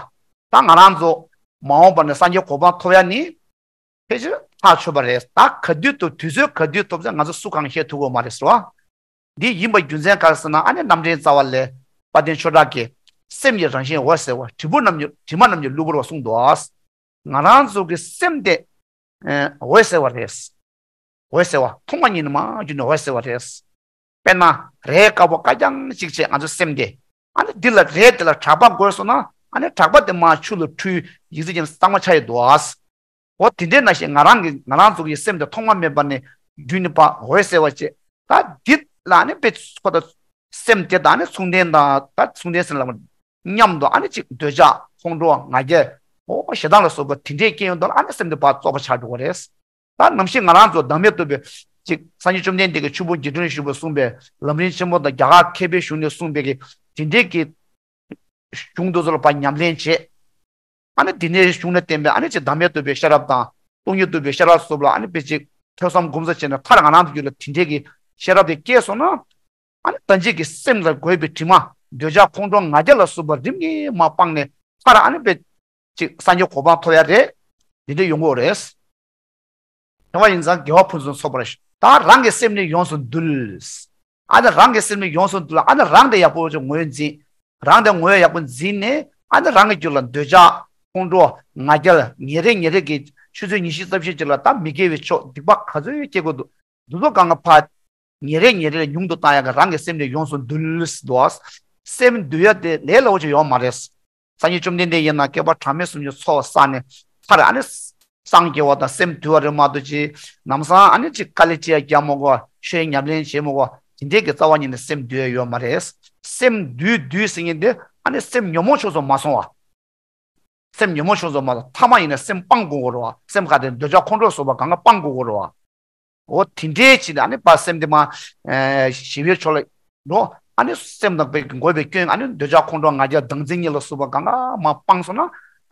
ད་ང་རང་ཚོ་མ་འོངས་པ་ནས་སངས་རྒྱས་གོ་འཕང་ཐོབ་ཡག་ནི་ཕལ་ཆེར་ཐག་ཆོད་པ་རེད། ད་ག་དུས་ཐོབ་དུས་ཚོད་ག་དུས་ཐོབ་ཚེ་ང་ཚོ་སུ་གང་བཤད་ཐུབ་ཀྱི་ཡོད་མ་རེད་ཟེར་བ། འདི་ཡིན་པའི་རྒྱུ་མཚན་ག་རེ་ཟེར་ན་ཨ་ནི་རྣམ་འདྲེན་རྩ་བ་ལས་དཔལ་ལྡན་ཆོས་གྲགས་ཀྱིས་སེམས་ཀྱི་རང་བཞིན་འོད་གསལ་བ། དྲི་མ་རྣམས་ཀྱི་དྲི་མ་རྣམས་ཀྱི་གློ་བུར་བ་གསུངས་འདུག་ང་རང་ཚོ་གི་སེམས་དེ་ཨ་འོད་གསལ་བ་རེད། འོད་གསལ་བ་ཐོག་མ་ཉིད་ནས་མར་བརྒྱུད་ནས་འོད་གསལ་བ་རེད། དཔེར་ན་རས་དཀར་པོ་དཀར་རྐྱང་གཅིག་བྱས་ང་ཚོ་སེམས་དེ། ཨ་ནི་འདི་ལ་རས་དེ་ལ་གྲགས་པ་དགོས་སོང་ན་ཨ་ནི་གྲགས་པ་དེ་མར་ཆུ་ལ་འཁྲུལ་ཡིག་རྩིག་ཅན་གཙང་མ་ཆགས་ཡོད་འདུག་འོ་དེ་འདྲའི་ནང་བཞིན་ང་རང་གི་ང་རང་ཚོ་གི་སེམས་དེ་ཐོག་མ་མེད་པ་ནས་བརྒྱུད་ནས་ཕར་འོད་གསལ་བ་བྱས། ད་འདི་ལ་ནི་དཔེ་ཁོ་ད་སེམས་དེ་དང་ནི་མཚུངས་ལྡན་དང་ད་མཚུངས་ལྡན་ཟེར་ལ་མཉམ་དུ་ཨ་ནི་ཅིག་འདོད་ཆགས་ཁོང་ཁྲོ་ང་རྒྱལ་འོ་ཞེ་སྡང་ལ་སོགས་པ་དེ་འདྲས་སྐྱེ་ཡོང་དུས་ལ་ཨ་ནི་སེམས་དེ་ཕར་བཙོག་པ་ཆགས་འགྲོ་གི་རེད། ད་ནམ་ཞིག་ང་རང་ཚོ་བདག་མེད་རྟོགས་པའི་ཅིག་སངས་རྒྱས་བཅོམ་ལྡན་འདས་ཀྱིས་ཆོས་ཕུང་བརྒྱད་ཁྲི་ལ་བཞུགས་པ་གསུངས་པའི་ལམ་རིམ་ཆེན་པོ་དང་རྒྱ་གར་མཁས་པའི་གཞུང་ནས་གསུངས་པའི་གི་དེ་འདྲས་ཀྱི་གཞུང་དེ་ཚོ་ལ་ཕར་ཉམས་ལེན་བྱེད། ཨ་ནི་འདི་ནས་གཞུང་ལ་བརྟེན་པའི་ཨ་ནི་ཅིག་བདག་མེད་རྟོགས་པའི་ཤེས་རབ་དང་སྟོང་ཉིད་རྟོགས་པའི་ཤེས་རབ་སོགས་ལ་ཨ་ནི་དཔེ་ཅིག་ཐོས་བསམ་སྒོམ་གསུམ་བྱས་ནས་མཐར་ང་རང་ཚོ་རྒྱུད་ལ་དེ་འདྲས་ཀྱི་ཤེས་རབ་དེ་སྐྱེས་སོང་ན། ཨ་ནི་ད་གཅིག་གི་སེམས་ལ་བསྒོས་པའི་དྲི་མ་འདོད་ཆགས་ཁོང་ཁྲོ་ང་རྒྱལ་ལ་སོགས་པ་རིམ་གྱིས་མར་སྤངས་ནས་མཐར་ཨ་ནི་དཔེ་ཅིག་སངས་རྒྱས་གོ་འཕང་ཐོབ་ཡག་རེད། འདི་འདྲས་ཡོང་གི་ཡོད་རེད། དེ་བ་ཡིན་ཙང་དགེ་བ་ཕུན་སུམ་ཚོགས་པར་ཤོག་ད་རང་གི་སེམས་ནི་ཡོངས་སུ་འདུལ། ཨ་ནི་རང་གི་སེམས་ནི་ཡོངས་སུ་འདུལ། ཨ་ནི་རང་དེ་ཡག་པོ་ཅིག་ངོས་འཛིན། རང་དེ་ངོས་ཡག་པོ་འཛིན་ནས་ཨ་ནི་རང་གི་རྒྱུད་ལ་འདོད་ཆགས་ཁོང་ཁྲོ་ང་རྒྱལ་ཉིན་རེ་ཉིན་རེ་གི་ཆུ་ཚོད་ཉི་ཤུ་རྩ་བཞི་ཅིག་ལ་ད་མི་དགེ་བའི་ཕྱོགས་སྡིག་པ་ག་ཚོད་སྐྱེ་དགོས་འདུག་འདི་ཚོ་གང་ག་ཕར་ཉིན་རེ་ཉིན་རེ་ལ་ཉུང་དུ་བཏང་ཡག་གི་རང་གི་སེམས་ནི་ཡོངས་སུ་འདུལ་ཟེར་འདུག་སེམས་འདུལ་ཡག་དེ་ལས་སླ་པོ་ཅིག་ཡོད་མ་རེད། སངས་རྒྱས་བཅོམ་ལྡན་འདས་ཡིན་ན་བསྐལ་པ་གྲངས་མེད་གསུམ་གྱི་ཚོགས་བསགས་ནས་མཐར་ཨ་ནི་སངས་རྒྱས་པ་དང་སེམས་དུལ་བ་རེད་མ་གཏོགས་ཅིག་ལམ་སང་ཨ་ནི་ཅིག་དཀའ་ལས་ཅི་ཡང་རྒྱག་མི་དགོས། ཆོས་ཉམས་ལེན་བྱེད་མི་དགོས། དེ་འདྲས་ཀྱི་རྩ་བ་ཉིད་ནས་སེམས་དུལ་ཡག་ཡོད་མ་རེད། སེམས་དུལ་དུལ་ཟེར་མཁན་དེ་ཨ་ནི་སེམས་ཉོན་མོངས་ཕྱོགས་སུ་མ་སོང་བ། སེམས་ཉོན་མོངས་ཕྱོགས་སུ་མ་སོང་། ཐ་མ་ཡིན་ན་སེམས་སྤང་དགོས་ཀྱི་རེད་བ། སེམས་ག་དེ་འདོད་ཆགས་ཁོང་ཁྲོ་སོགས་པ་གང་ག་སྤང་དགོས་ཀྱི་རེད་བ། འོ་དེ་འདྲའི་ཕྱིར་ཨ་ནི་ཕར་སེམས་དེ་མར་ཨ་ཞི་བའི་ཕྱོགས་ལ་འགྲོ། ཨ་ནི་སེམས་དང་བསྒོས་པའི་སྐྱོན་ཨ་ནི་འདོད་ཆགས་ཁོང་ཁྲོ་ང་རྒྱལ་བདག་འཛིན་གཉིས་ལ་སོགས་པ་གང་ག་མར་སྤངས་སོང་ན་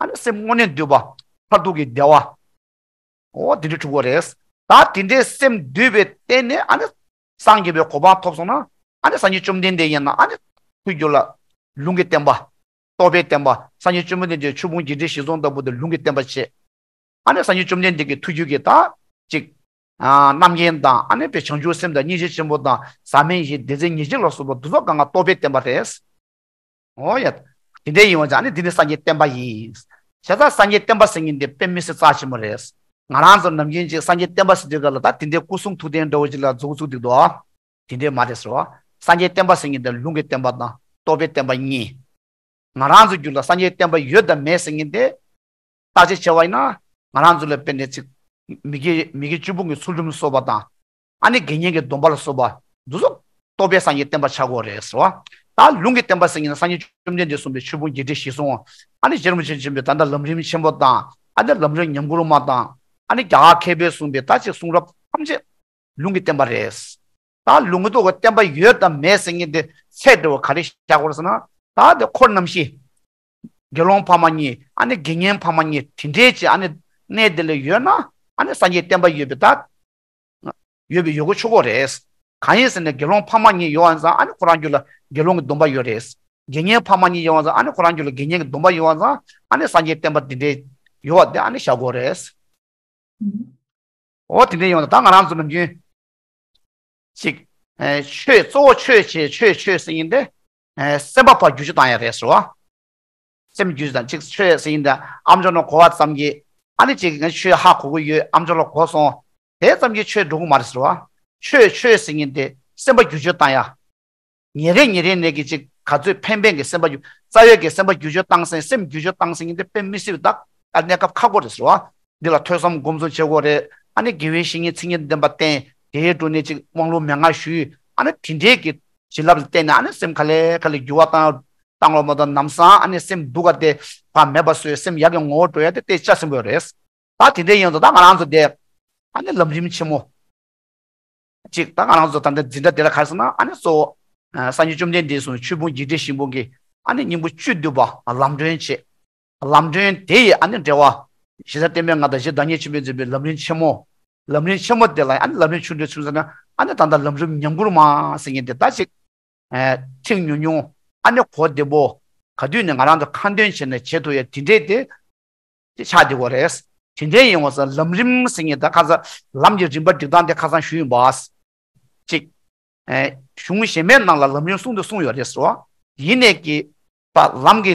ཨ་ནི་སེམས་དངོས་གནས་འདུལ་བ། མཐར་ཐུག་གི་བདེ་བ། འོ་དེ་འདྲ་འགྲུབ་ཀྱི་རེད། ད་དེ་འདྲའི་སེམས་འདུལ་བའི་སྟེང་ནས་ཨ་ནི་སངས་རྒྱས་པའི་གོ་འཕང་ཐོབ་སོང་ན་ཨ་ནི་སངས་རྒྱས་བཅོམ་ལྡན་འདས་ཡིན་ན་ཨ་ནི་ཐུགས་རྒྱུད་ལ་ལུང་གི་བསྟན་པ། རྟོགས་པའི་བསྟན་པ། སངས་རྒྱས་བཅོམ་ལྡན་འདས་ཆོས་ཕུང་བརྒྱད་ཁྲི་བཞི་སྟོང་ལྟ་བུ་དེ་ལུང་གི་བསྟན་པ་བྱས། ཨ་ནི་སངས་རྒྱས་བཅོམ་ལྡན་འདས་ཀྱི་ཐུགས་རྒྱུད་ཀྱི་ད་ཅིག་ཨ་རྣམ་མཁྱེན་དང་ཨ་ནི་དཔེ་བྱང་ཆུབ་སེམས་དང་སྙིང་རྗེ་ཆེན་པོ་དང་ཟག་མེད་བཞི་སྡེ་ཚན་ཉེར་གཅིག་ལ་སོགས་པ་འདི་ཚོ་གང་ག་རྟོགས་པའི་བསྟན་པ་རེད། འོ་ཡ། དེ་འདྲ་ཡིན་པ་ཅིག་ཨ་ནི་འདི་ནི་སངས་རྒྱས་བསྟན་པ་ཡིན། བྱས་ཙང་སངས་རྒྱས་བསྟན་པ་ཟེར་མཁན་འདི་དཔེ་མི་སྲིད་རྩ་ཆེན་པོ་རེད། ང་རང་ཚོ་ནམ་རྒྱུན་ཅིག་སངས་རྒྱས་བསྟན་པ་ཟེར་དུས་ག་ལ་ད་དེ་འདྲའི་སྐུ་གསུང་ཐུགས་རྟེན་འདྲ་བོ་ཅིག་ལ་མཛུབ་གུ་བཙུགས་བསྡད་འདུག་དེ་འདྲ་མ་རེད་ཟེར་བ། སངས་རྒྱས་བསྟན་པ་ཟེར་མཁན་འདི་ལུང་གི་བསྟན་པ་དང་རྟོགས་པའི་བསྟན་པ་གཉིས། ང་རང་ཚོའི་རྒྱུད་ལ་སངས་རྒྱས་བསྟན་པ་ཡོད་དམ་མེད་ཟེར་མཁན་དེ། བརྟག་དཔྱད་བྱས་པ་ཡིན་ན་ང་རང་ཚོ་ལ་དཔེར་ན་ཅིག་མི་དགེ་མི་དགེ་བཅུ་སྤོང་གི་ཚུལ་ཁྲིམས་སོགས་པ་དང་། ཨ་ནི་དགེ་བསྙེན་གྱི་སྡོམ་པ་ལ་སོགས་པ་འདི་ཚོ་རྟོགས་པའི་སངས་རྒྱས་བསྟན་པ་ཆགས་ཀྱི་ཡོད་རེད་ཟེར་བ། ད་ལུང་གི་བསྟན་པ་ཟེར་མཁན་ནི་སངས་རྒྱས་བཅོམ་ལྡན་འདས་གསུངས་པའི་ཆོས་ཕུང་བརྒྱད་ཁྲི་བཞི་སྟོང་། ཨ་ནི་རྗེ་རིན་པོ་ཆེ་མཁྱེན་པའི་ད་ལྟ་ལམ་རིམ་ཆེན་པོ་དང་། ཨ་ནི་ལམ་རིམ་ཉམས་མགུར་མ་དང་། ཨ་ནི་རྒྱ་གར་མཁས་པས་གསུངས་པའི་ད་ཅིག་གསུང་རབ་ཐམས་ཅད་ལུང་གི་བསྟན་པ་རེད། ད་ལུང་གི་ཐོག་གི་བསྟན་པ་ཡོད་དམ་མེད་ཟེར་མཁན་དེ་ཚད་འདྲ་བོ་ག་རེ་བཞག་དགོས་རེད་ཟེར་ན། ད་དེ་འཁོར་རྣམ་བཞི། དགེ་སློང་ཕ་མ་གཉིས་ཨ་ནི་དགེ་བསྙེན་ཕ་མ་གཉིས་དེ་འདྲའི་ཅིག་ཨ་ནི་གནས་དེ་ལ་ཡོད་ན་ཨ་ནི་སངས་རྒྱས་བསྟན་པ་ཡོད་པའི་ད། ཡོད་པའི་ཡོད་གོ་ཆོག་གོ་རེད། གང་ཡིན་ཟེར་ན་དགེ་སློང་ཕ་མ་གཉིས་ཡོད་པ་ཙང་ཨ་ནི་ཁོ་རང་རྒྱུད་ལ་དགེ་སློང་གི་སྡོམ་པ་ཡོད་རེད། དགེ་བསྙེན་ཕ་མ་གཉིས་ཡོད་པ་ཙང་ཨ་ནི་ཁོ་རང་རྒྱུད་ལ་དགེ་བསྙེན་གྱི་སྡོམ་པ་ཡོད་པ་ཙང་ཨ་ནི་སངས་རྒྱས་བསྟན་པ་དེ་འདྲའི་ཡོད་པ་དེ་ཨ་ནི་བཞག་གོ་རེད། འོ་དེ་འདྲ་ཡོང་ད་ད་ང་རང་ཚོ་ནམ་རྒྱུན་ཅིག་ཨེ་ཆོས་གཙོ་བོ་ཆོས་བྱེད་ཆོས་ཆོས་ཟེར་ཡིན་ཏེ། ཨེ་སེམས་པ་ཕར་བསྒྱུར་བཅོས་བཏང་ཡ་རེད་ཟེར་བ། སེམས་བསྒྱུར་བཅོས་དང་ཅིག་ཆོས་ཟེར་ཡིན་ཏེ་ཨ་མཆོག་ནང་གོ་བ་ཙམ་གྱིས་ཨ་ནི་ཅིག་ང་ཆོས་ཧ་གོ་གི་ཡོད། ཨ་མཆོག་ལ་གོ་སོང་། དེ་ཙམ་གྱིས་ཆོས་འགྲོ་གི་མ་རེད་ཟེར་བ། ཆོས་ཆོས་ཟེར་ཡིན་ཏེ་སེམས་པ་བསྒྱུར་བཅོས་བཏང་ཡ། ཉིན་རེ་ཉིན་རེ་ནས་ཀྱི་ཅིག་ག་ཚོད་ཕན་ཕན་གྱི་སེམས་པ་བསྒྱུར་རྩ་བའི་གི་སེམས་པ་བསྒྱུར་བཅོས་བཏང་སེམས་སེམས་བསྒྱུར་བཅོས་བཏང་སེམས་ཡིན་ཏེ་དཔེ་མི་སྲིད་པ་དག་ཨ་གནས་སྐབས་ཁག་པོ་རེད་ཟེར་བ། འདི་ལ་ཐོས་བསམ་སྒོམ་གསུམ་བྱེད་དགོས་རེད། ཨ་ནི་དགེ་བའི་བཤེས་གཉེན་མཚན་ཉིད་ལྡན་པ་བསྟེན། དེའི་དྲུང་ནས་ཅིག་དབང་ལུང་མན་ངག་ཞུས། ཨ་ནི་དེ་འདྲའི་གི་བྱིན་རླབས་ལ་བརྟེན་ནས་ཨ་ནི་སེམས་ག་ལེ་ག་ལེ་འགྱུར་བ་བཏང་བཏང་ལོ་མ་གཏོགས་ལམ་སང་ཨ་ནི་སེམས་སྡུག་ག་དེ་བ་མེད་པ་བཟོས་སེམས་ཡག་གི་ངོ་བོ་འགྲོ་ཡ་དེ་དེ་ལྕགས་སྲིན་པོ་རེད། ད་དེ་འདྲའི་ཡོང་དུས་ད་ང་རང་ཚོ་དེ་ཨ་ནི་ལམ་རིམ་ཆེན་མོ། ཅིག་ད་ང་རང་ཚོ་ད་ལྟ་འཛིན་གྲྭ་དེ་ལ་ག་རེ་ཟེར་ན་ཨ་ནི་གཙོ་བོ་སངས་རྒྱས་བཅོམ་ལྡན་འདས་གསུངས་ཆོས་ཕུང་འཇིགས་བྲལ་ཞིང་ཕུང་གི་ཨ་ནི་སྙིང་པོ་བཅུད་བསྡུས་པ་ལམ་སྒྲོན་བྱེད། ལམ་སྒྲོན་དེ་ཡི་ཨ་ནི་འགྲེལ་བ་གཞི་རྩ་བསྟན་པའི་ངག་དང་རྗེ་བདག་ཉིད་ཆེན་པོས་མཛད་པའི་ལམ་རིམ་ཆེན་མོ། ལམ་རིམ་ཆེན་མོ་དེ་ལ་ཨ་ནི་ལམ་རིམ་ཆུང་འབྲིང་ཆུང་ཟེར་ན་ཨ་ནི་ད་ལྟ་ལམ་རིམ་ཉམས་མགུར་མ་ཟེར་མཁན་དེ་ད་ཅིག་ཚིག་ཉུང་ཉུང་ཨ་ནི་གོ་བདེ་པོ་ག་དུས་ནས་ང་རང་ཚོ་ཁ་འདོན་བྱས་ནས་བྱེད་ཐུབ་ཡ་དེ་འདྲས་དེ། དེ་ཆགས་བསྡད་ཡོད་རེད། དེ་འདྲའི་ཡིན་པ་སོང་ལམ་རིམ་ཟེར་མཁན་ད་ཁ་སང་ལམ་གྱི་རིམ་པ་སྒྲིག་སྟངས་དེ་ཁ་སང་ཞུས་ཡིན་པ། གཅིག་ཨེ་གཞུང་གཞན་པའི་ནང་ལ་ལམ་རིམ་གསུམ་དུ་གསུངས་ཡོད་རེད་ཟེར་བ། ཡིན་ནས་ཀྱི་པ་ལམ་གྱི་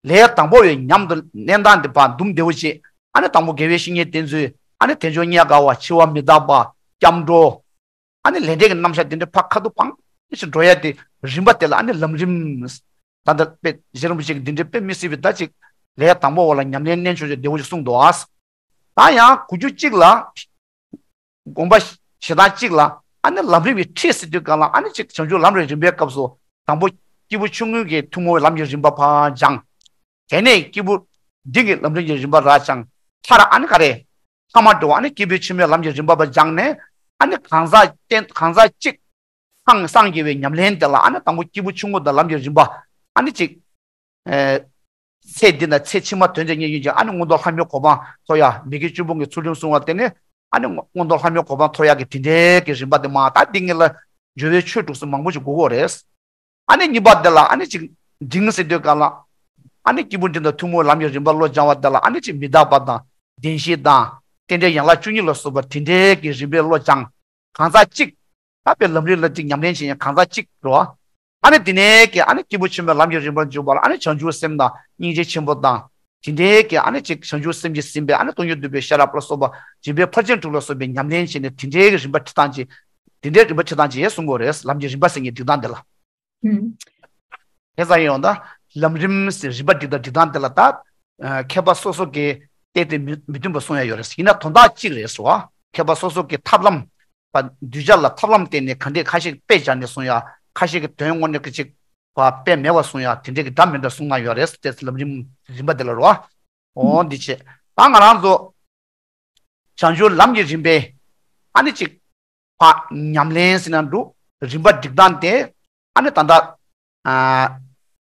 ལས་དང་པོ་ཡི་ཉམས་དུ་གནས་སྟངས་དེ་པ་འདུམ་བདེ་བོ་བྱེད། ཨ་ནི་དང་པོ་དགེ་བའི་བཤེས་གཉེན་བསྟེན་ཚུལ། ཨ་ནི་དལ་འབྱོར་རྙེད་དཀའ་བ་འཆི་བ་མི་རྟག་པ་སྐྱབས་འགྲོ། ཨ་ནི་ལས་འབྲས་ཀྱི་རྣམ་གཞག་འདི་འདྲ་ཕར་ཁ་ཐུག་ཕངས་ཤིག་འགྲོ་ཡ་དེ་རིམ་པ་དེ་ལ་ཨ་ནི་ལམ་རིམ། ད་ལྟ་དཔེ་རྗེ་རིན་པོ་ཆེ་གི་འདི་འདྲའི་དཔེ་མི་སྲིད་པའི་ད་ཅིག་ལས་དང་པོ་བ་ལ་ཉམས་ལེན་གནད་ཆོད་ཅིག་བདེ་བོ་ཞིག་གསུངས་འདུག་ཨ། ད་ཡང་གོ་རྒྱུ་གཅིག་ལ། དགོངས་པ་བཞེས་སྟངས་གཅིག་ལ་ཨ་ནི་ལམ་རིམ་གྱི་ཁྲིད་ཟེར་དུས་གང་ལ་ཨ་ནི་ཅིག་བྱང་ཆུབ་ལམ་རིམ་རིམ་པའི་སྐབས་སུ་དང་པོ་སྐྱེས་བུ་ཆུང་ངུ་གི་ཐུན་མོང་བའི་ལམ་གྱི་རིམ་པ་ཕར་སྦྱངས། དེ་ནས་སྐྱེས་བུ་འབྲིང་གི་ལམ་རིམ་གྱི་རིམ་པ་ར་སྦྱངས། མཐར་ཨ་ནི་ག་རེ། ཐ་མ་འགྲོ་བ་ནི་སྐྱེས་བུ་ཆེན་པོའི་ལམ་གྱི་རིམ་པ་པ་སྦྱངས་ནས་ཨ་ནི་གང་ཟག་གཏན་གང་ཟག་གཅིག་སངས་སངས་རྒྱས་པའི་ཉམས་ལེན་དེ་ལ་ཨ་ནི་དང་པོ་སྐྱེས་བུ་ཆུང་ངུ་དང་ལམ་གྱི་རིམ་པ་ཨ་ནི་གཅིག་ཨེ་ཚེ་འདི་ན་ཚེ་ཕྱི་མ་དོན་དུ་གཉེར་ཡིན་ཀྱང་ཨ་ནི་མངོན་མཐོ་ལྷ་མིའི་གོ་འཕང་ཐོབ་ཡ་མི་དགེ་བཅུ་སྤོང་གི་ཚུལ་ཁྲིམས་སྲུང་བ་དེ་ནི་ཨ་ནི་མངོན་མཐོ་ལྷ་མིའི་གོ་འཕང་ཐོབ་ཡ་གི་དེ་འདྲའི་གི་རིམ་པ་དེ་མ་ད་འདི་ངེད་ལ་སྦྱོར་བའི་ཆོས་དྲུག་སུ་མང་པོ་ཞིག་དགོས་ཀྱི་ཡོད་རེད། ཨ་ནི་གཉིས་པ་དེ་ལ་ཨ་ནི་ཅིག་འབྲིང་ཟེར་དུས་གང་ལ། ཨ་ནི་སྐྱེས་བུ་འབྲིང་དང་ཐུན་མོང་ལམ་གྱི་རིམ་པ་བློ་སྦྱང་བ་དེ་ལ་ཨ་ནི་ཅིག་མི་རྟག་པ་དང་བདེན་བཞི་དང་རྟེན་འབྲེལ་ཡན་ལག་བཅུ་གཉིས་ལ་སོགས་པ་དེ་འདྲའི་གི་རིམ་པའི་བློ་སྦྱང་། གང་ཟག་གཅིག་ད་དཔེ་ལམ་རིམ་ལ་ཅིག་ཉམས་ལེན་བྱེད་མཁན་གང་ཟག་གཅིག་རེད་བ། ཨ་ནི་དེ་ནས་ཀྱི་ཨ་ནི་སྐྱེས་བུ་ཆེན་པོའི་ལམ་གྱི་རིམ་པར་འཇུག་པ་ལ་ཨ་ནི་བྱང་ཆུབ་སེམས་དང་སྙིང་རྗེ་ཆེན་པོ་དང་། དེ་འདྲའི་གི་ཨ་ནི་ཅིག་བྱང་ཆུབ་སེམས་ཀྱིས་ཟིན་པའི་ཨ་ནི་སྟོང་ཉིད་རྟོགས་པའི་ཤེས་རབ་ལ་སོགས་པ་སྦྱིན་པའི་ཕར་ཕྱིན་དྲུག་ལ་སོགས་པའི་ཉམས་ལེན་བྱས་ནས་དེ་འདྲའི་གི་རིམ་པ་ཁྲིད་སྟངས་ཀྱི། དེ་འདྲའི་རིམ་པ་ཁྲིད་སྟངས་ཀྱི་ཡེ་གསུང་དགོས་རེད་ལམ་གྱི་རིམ་པ་ཟེར་མཁན་སྒྲིག་སྟངས་དེ་ལ། ཨུམ། དེ་ཙམ་ཡོང་ད་ལམ་རིམ་ཟེར་རིམ་པ་སྒྲིག་སྟངས་སྒྲིག་སྟངས་དེ་ལ་ད། ཨ་མཁས་པ་སོ་སོ་གི་བལྟས་ཏེ་མི་མི་མཐུན་པ་གསུང་ཡ་ཡོད་རེད་ཡིན་ན་དོན་དག་གཅིག་རེད་ཟེར་བ། མཁས་པ་སོ་སོ་གི་ཐབས་ལམ། པ་གདུལ་བྱ་ལ་ཐབས་ལམ་བསྟན་ནས་ག་འདྲས་ཁ་ཤས་དཔེ་སྦྱར་ནས་གསུང་ཡ་ཁ་ཤས་ཀྱི་དོན་དངོས་གནས་ཀྱི་ཅིག་པ་དཔེ་མེད་པ་གསུང་ཡ་དེ་འདྲས་ཀྱི་འདྲ་མི་འདྲ་གསུང་གནང་ཡོད་རེད་དེ་ལམ་རིམ་རིམ་པ་དེ་ལ་རོ། འོ་འདི་བྱས་ད་ང་རང་ཚོ་བྱང་ཆུབ་ལམ་གྱི་རིམ་པའི་ཨ་ནི་ཅིག་ཕ་ཉམས་ལེན་ཟེར་ན་འགྲོ་རིམ་པ་སྒྲིག་སྟངས་དེ་ཨ་ནི་ད་ལྟ་ཨ་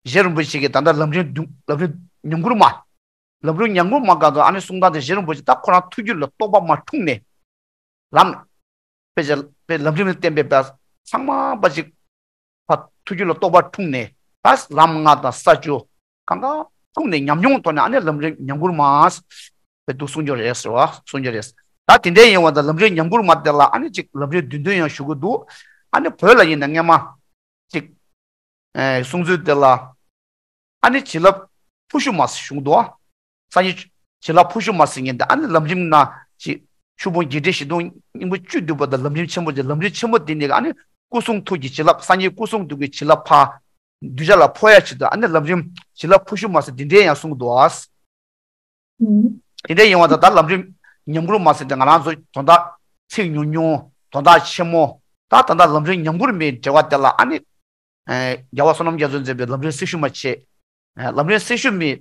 རྗེ་རིན་པོ་ཆེ་གིས་ད་ལྟ་ལམ་རིམ་བདུན་ལམ་རིམ་ཉམས་མགུར་མ། ལམ་རིམ་ཉམས་མགུར་མ་སྐབས་སུ་ཨ་ནི་གསུང་སྟངས་དེ་རྗེ་རིན་པོ་ཆེ་ད་ཁོ་རང་ཐུགས་རྒྱུད་ལ་རྟོགས་པ་མ་འཁྲུངས་ནས། ལམ། དཔེ་ཆ་དཔེ་ལམ་རིམ་ལ་བརྟེན་པའི་བར་ཚང་མ་པ་ཅིག་ཕ་ཐུགས་རྒྱུད་ལ་རྟོགས་པ་འཁྲུངས་ནས་ད་ལམ་ལྔ་དང་ས་བཅུ་གང་ག་འཁྲུངས་ནས་ཉམས་མྱོང་ཐོག་ནས་ཨ་ནི་ལམ་རིམ་ཉམས་མགུར་མ་དཔེ་འདུག་གསུང་རྒྱུ་རེད་ཟེར་བ་གསུང་རྒྱུ་རེད། ད་དེ་འདྲའི་ཡིན་བ་དང་ལམ་རིམ་ཉམས་མགུར་མ་དེ་ལ་ཨ་ནི་ཅིག་ལམ་རིམ་བདུན་བདུན་ཡང་ཞུ་གི་འདུག་ཨ་ནི་བོད་ལ་ཡིན་ན་སྔས་མ་ཅིག་ཨེ་གསུང་ཚུལ་དེ་ལ། ཨ་ནི་བྱིན་རླབས་ཕུལ་ཞུ་མ་ཟེར་གཞུང་དུ། སངས་རྒྱས་བྱིན་རླབས་ཕུལ་ཞུ་མ་ཟེར་མཁན་དེ་ཨ་ནི་ལམ་རིམ་ན་ཅིག་ཆོས་ཕུང་འཇིགས་བྲལ་ཞི་མཐོང་སྙིང་པོ་བཅུད་བསྡུས་པ་དང་ལམ་རིམ་ཆེན་པོ་ཅིག་ལམ་རིམ་ཆེན་པོ་དེ་ནས་ཨ་ནི་སྐུ་གསུང་ཐུགས་ཀྱི་བྱིན་རླབས་སངས་རྒྱས་སྐུ་གསུང་ཐུགས་ཀྱི་བྱིན་རླབས་ཕ། གདུལ་བྱ་ལ་ཕོག་ཡ་ཆེད་དུ་ཨ་ནི་ལམ་རིམ་བྱིན་རླབས་ཕུལ་ཞུ་མ་ཟེར་དེ་འདྲའི་ཡང་གསུང་གི་འདུག་ཨ། དེ་འདྲ་ཡིན་བ་དང་ད་ལམ་རིམ་ཉམས་མགུར་མ་ཟེར་ཏེ་ང་རང་ཚོ་དོན་དག་ཚིག་ཉུང་ཉུང་དོན་དག་ཆེན་མོ་ད་ད་ལྟ་ལམ་རིམ་ཉམས་མགུར་མའི་འགྲེལ་བ་དེ་ལ་ཨ་ནི། རྒྱལ་བ་བསོད་ནམས་རྒྱ་མཚོས་མཛད་པའི་ལམ་རིམ་སེར་ཤུལ་མ་བྱས། ལམ་རིམ་སེར་ཤུལ་མའི་